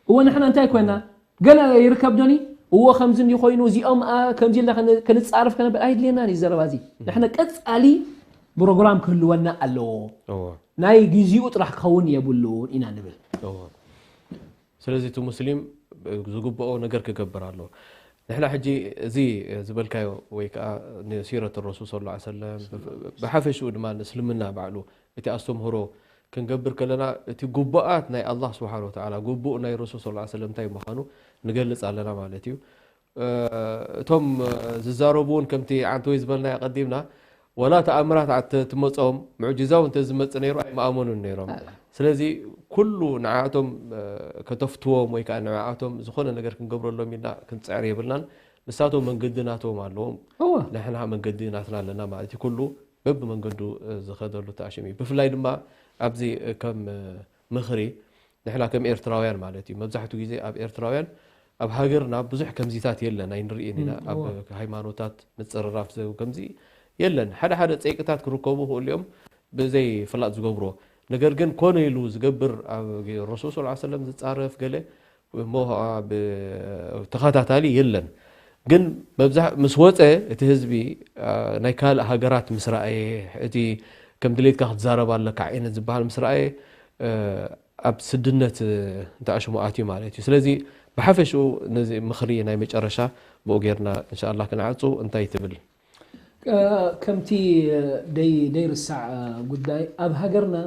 እወ ንሕና እንታይ ኮይና ገለ ይርከብ ዶኒ? እወ ከምዚ እንዲ ኮይኑ እዚኦም ከምዚ ኢልና ከንፃረፍ ከነብል ኣይድልየናን እዩ ዘረባ እዚ። ንሕና ቀፃሊ ፕሮግራም ክህልወና ኣለዎ። ናይ ግዚኡ ጥራሕ ክኸውን የብሉን ኢና ንብል። ስለዚ እቲ ሙስሊም ዝግብኦ ነገር ክገብር ኣለዎ። ንሕና ሕጂ እዚ ዝበልካዮ ወይ ከዓ ንሲረት ረሱል ሰለላሁ ዐለይሂ ወሰለም ብሓፈሽኡ ድማ ንእስልምና ባዕሉ እቲ ኣስተምህሮ ክንገብር ከለና እቲ ግቡኣት ናይ ኣላህ ስብሓን ወተዓላ ግቡእ ናይ ረሱል ሰለላሁ ዐለይሂ ወሰለም እንታይ ምዃኑ ንገልፅ ኣለና ማለት እዩ። እቶም ዝዛረቡ እውን ከምቲ ዓንተወይ ዝበልናዮ ቀዲምና ወላ ተኣምራት ትመፆም ሙዕጅዛ እውን እንተዝመፅእ ነይሩ ኣይምኣመኑን ነይሮም። ስለዚ ኩሉ ንዓኣቶም ከተፍትዎም ወይ ከዓ ንዓኣቶም ዝኾነ ነገር ክንገብረሎም ኢልና ክንፅዕር የብልናን። ንሳቶም መንገዲ ናቶም ኣለዎም፣ ንሕና መንገዲ ናትና ኣለና ማለት እዩ። ኩሉ በብመንገዱ ዝኸደሉ ተኣሽም እዩ። ብፍላይ ድማ ኣብዚ ከም ምኽሪ ንሕና ከም ኤርትራውያን ማለት እዩ። መብዛሕትኡ ግዜ ኣብ ኤርትራውያን ኣብ ሃገርና ብዙሕ ከምዚታት የለን ኣይንርእን ኢና። ኣብ ሃይማኖታት ምጽርራፍ ዘው ከምዚ የለን። ሓደ ሓደ ጸይቅታት ክርከቡ ክእሉ እዮም ብዘይ ፍላጥ ዝገብርዎ። ነገር ግን ኮነ ኢሉ ዝገብር ኣብ ረሱል ሰለላሁ ዐለይሂ ወሰለም ዝጻረፍ ገለ እሞ ተኸታታሊ የለን። ግን መብዛሕ ምስ ወጸ እቲ ህዝቢ ናይ ካልእ ሃገራት ምስ ረኣየ እቲ ከም ድሌትካ ክትዛረብ ኣለካ ዓይነት ዝበሃል ምስ ረኣየ ኣብ ስድነት እንተኣሽሙ ኣትዩ ማለት እዩ። ስለዚ ብሓፈሽኡ ነዚ ምኽሪ ናይ መጨረሻ ብኡ ጌርና እንሻኣላ ክንዓጹ እንታይ ትብል? ከምቲ ደይ ደይርሳዕ ጉዳይ ኣብ ሃገርና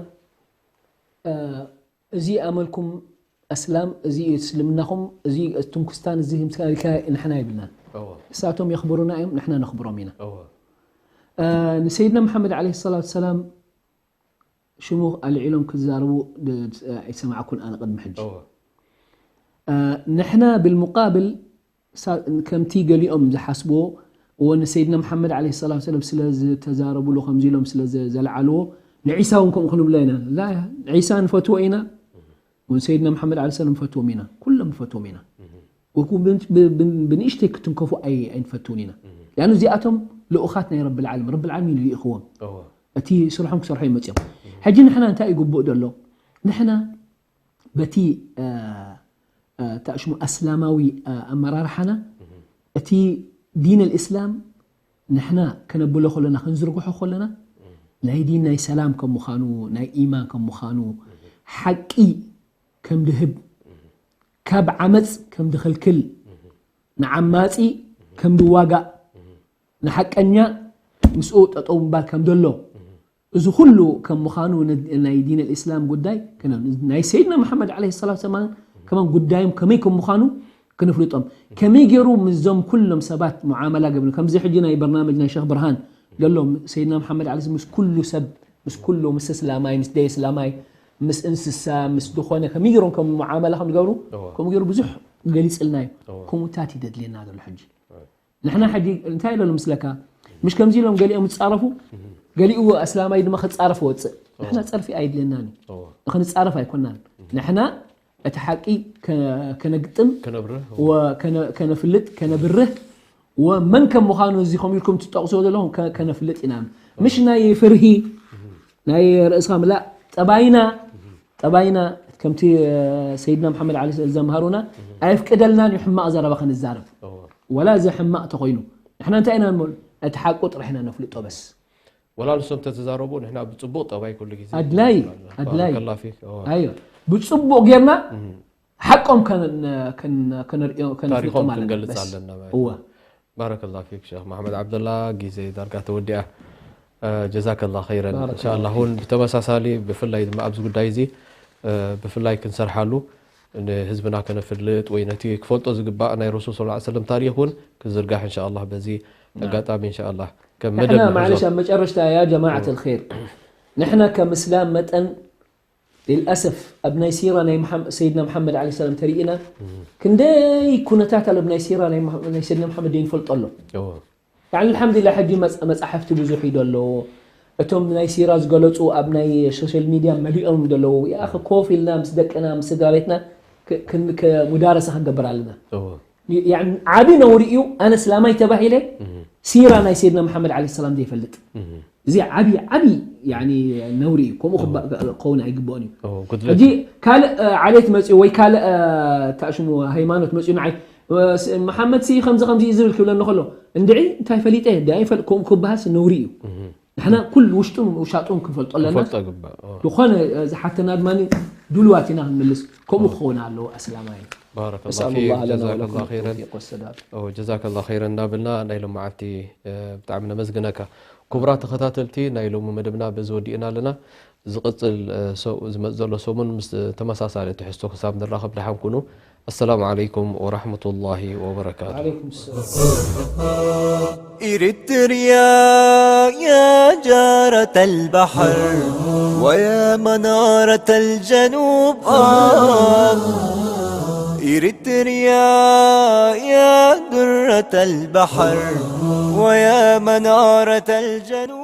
እዚ ኣመልኩም ኣስላም እዚ እዩ እስልምናኹም እዚ እቱም ክስታን እዚ ምትካልካ ንሕና ይብልናን እሳቶም የኽብሩና እዮም ንሕና ነኽብሮም ኢና። ንሰይድና መሓመድ ዓለይሂ ሰላቱ ሰላም ሽሙ ኣልዒሎም ክዛረቡ ኣይሰማዕኩን ኣነ ቅድሚ ሕጂ። ንሕና ብልሙቃብል ከምቲ ገሊኦም ዝሓስብዎ እወ ንሰይድና መሓመድ ዓለይሂ ሰላቱ ወሰላም ስለ ዝተዛረብሉ ከምዚ ኢሎም ስለ ዘልዓልዎ ንዒሳ እውን ከምኡ ክንብሎ ኢና። ዒሳ ንፈትዎ ኢና፣ እውን ሰይድና መሓመድ ዓለይሂ ሰላም ንፈትዎም ኢና፣ ኩሎም ንፈትዎም ኢና። ብንእሽተይ ክትንከፉ ኣይንፈትውን ኢና። ሊኣኑ እዚኣቶም ልኡኻት ናይ ረብል ዓለም፣ ረብል ዓለም እዩ ልኢኽዎም። እቲ ስርሖም ክሰርሖ እዮም መፅኦም። ሕጂ ንሕና እንታይ ይግቡእ ዘሎ? ንሕና በቲ ተእሽሙ ኣስላማዊ ኣመራርሓና እቲ ዲን ኣልእስላም ንሕና ከነብሎ ከለና ክንዝርግሖ ከለና ናይ ዲን ናይ ሰላም ከም ምዃኑ ናይ ኢማን ከም ምዃኑ ሓቂ ከም ድህብ ካብ ዓመፅ ከም ድኽልክል ንዓማፂ ከም ድዋጋእ ንሓቀኛ ምስኡ ጠጠው ምባል ከም ደሎ እዚ ኩሉ ከም ምዃኑ ናይ ዲን ኣልእስላም ጉዳይ ናይ ሰይድና መሓመድ ዓለይሂ ሰላቱ ወሰላም ከማን ጉዳዮም ከመይ ከም ምዃኑ ክንፍልጦም ከመይ ገይሩ ምስዞም ኩሎም ሰባት ሙዓመላ ገብሩ ከምዚ ሕጂ ናይ በርናመጅ ናይ ሸኽ ብርሃን ዘሎ ሰይድና መሓመድ ዓለይሂ ምስ ኩሉ ሰብ ምስ ኩሉ ምስ እስላማይ ምስ ደይ እስላማይ ምስ እንስሳ ምስ ዝኾነ ከመይ ገይሮም ከም ሙዓመላ ከም ዝገብሩ ከምኡ ገይሩ ብዙሕ ገሊፅልና እዩ። ከምኡታት እዩ ደድልየና ዘሎ ሕጂ ንሕና ሕጂ እንታይ ኢለሉ ምስለካ ምሽ ከምዚ ኢሎም ገሊኦም ዝፃረፉ ገሊኡ ኣስላማይ ድማ ክፃረፍ ወፅእ ንሕና ፀርፊ ኣይድልየናን እዩ ንክንፃረፍ ኣይኮናን ንሕና እቲ ሓቂ ከነግጥም ከነፍልጥ ከነብርህ ወመን ከም ምዃኑ እዚ ከም ኢልኩም ትጠቕስዎ ዘለኹም ከነፍልጥ ኢና ምሽ ናይ ፍርሂ ናይ ርእስኻ ምላእ ጠባይና ጠባይና ከምቲ ሰይድና መሓመድ ዓሊ ዘምሃሩና ኣየፍቅደልናን እዩ ሕማቕ ዘረባ ክንዛረብ ወላ እዚ ሕማቕ ተኾይኑ ንሕና እንታይ ኢና ንበሉ እቲ ሓቁ ጥራሕ ኢና ነፍልጦ በስ ወላ ንሶም ተተዛረቡ ንሕና ብፅቡቕ ጠባይ ኩሉ ግዜ ኣድላይ ኣድላይ ባረከላ ፊክ ኣዮ ብፅቡቕ ጌርና ሓቆም ከነርእዮ ከነፍልጦ ታሪኾም ማለት ክንገልፅ በስ ኣለና ማለት እወ ባረከላ ፊክ ሸክ መሓመድ ዓብደላ ግዜ ዳርጋ ተወዲኣ ጀዛከላ ኸይረን ባረከላ እንሻላ እውን ብተመሳሳሊ ብፍላይ ድማ ኣብዚ ጉዳይ እዚ ብፍላይ ክንሰርሓሉ ንህዝብና ከነፍልጥ ወይ ነቲ ክፈልጦ ዝግባእ ናይ ረሱል ስ ሰለም ታሪክ እውን ክዝርጋሕ እንሻላ በዚ ኣጋጣሚ እንሻላ ከም ንሕና መደብ معلش ንሕዞ ኣብ መጨረሽታ يا جماعة الخير ንሕና ከም እስላም መጠን للأسف ኣብ ናይ ሲራ ናይ መሓመ- ሰይድና መሓመድ ዓለይሂ ሰላም ተሪእና ክንደይ ኩነታት ኣሎ ኣብ ናይ ሲራ ናይ መሓ- ናይ ሰይድና መሓመድ ዘይንፈልጦ ኣሎ እዎ። يعني الحمد لله ሕጂ መጽ- መጻሕፍቲ ብዙሕ እዩ ደሎ እቶም ናይ ሲራ ዝገለጹ ኣብ ናይ ሶሻል ሚድያ መሊኦም ደለዉ يا أخي ኮፍ ኢልና ምስ ደቅና ምስ ስድራ ቤትና ክ- ክን- ክ- ሙዳረሳ ክንገብር ኣለና እዎ። يعني ዓቢ ነውሪ እዩ ኣነ እስላማይ ተባሂለ ሲራ ናይ ሰይድና መሓመድ ዓለይሂ ሰላም ዘይፈልጥ እህ። እዚ ዓቢ ዓቢ يعني ነውሪ እዩ ከምኡ ክባ- ክኸውን ኣይግብኦን እዩ እዎ፣ ጉድለት ሕጂ ካልእ እ፣ ዓሌት መፅኡ ወይ ካልእ እ፣ ታሽሙ ሃይማኖት መፅኡ ንዓይ እ፣ ስ- መሓመድ ሲ ከምዚ ከምዚ እዩ ዝብል ክብለኒ ከሎ እንድዒ እንታይ ፈሊጠ ዳይ ፈል ከምኡ ክበሃልስ ነውሪ እዩ ንሕና ኩሉ ውሽጡን ውሻጡን ክንፈልጦ ኣለና ፈልጦ ግባእ እዎ። ዝኾነ እ፣ ዝሓተና ድማ ድልዋት ኢና ክንምልስ ከምኡ ክኸውን ኣለዎ ኣስላማይ ባረከላ نسأل ፊክ الله لنا ጀዛከላ ولكم ኸይረን التوفيق والسداد ኦ፣ ጀዛከላ ኸይረን እናበልና ናይ ሎማዓልቲ እ፣ ብጣዕሚ ነመስግነካ ክቡራት ተኸታተልቲ ናይ ሎሚ መደብና በዚ ወዲእና ኣለና ዝቕፅል እ፣ ሰ- ዝመፅ ዘሎ ሰሙን ምስ ተመሳሳሊ ትሕዝቶ ክሳብ ንራኸብ ደሓን ኩኑ ኣሰላሙ ዓለይኩም ወራሕመቱላሂ ወበረካቱ وعليكم السلام إريتريا يا جارة البحر ويا منارة الجنوب آه. إريتريا يا درة البحر ويا منارة الجنوب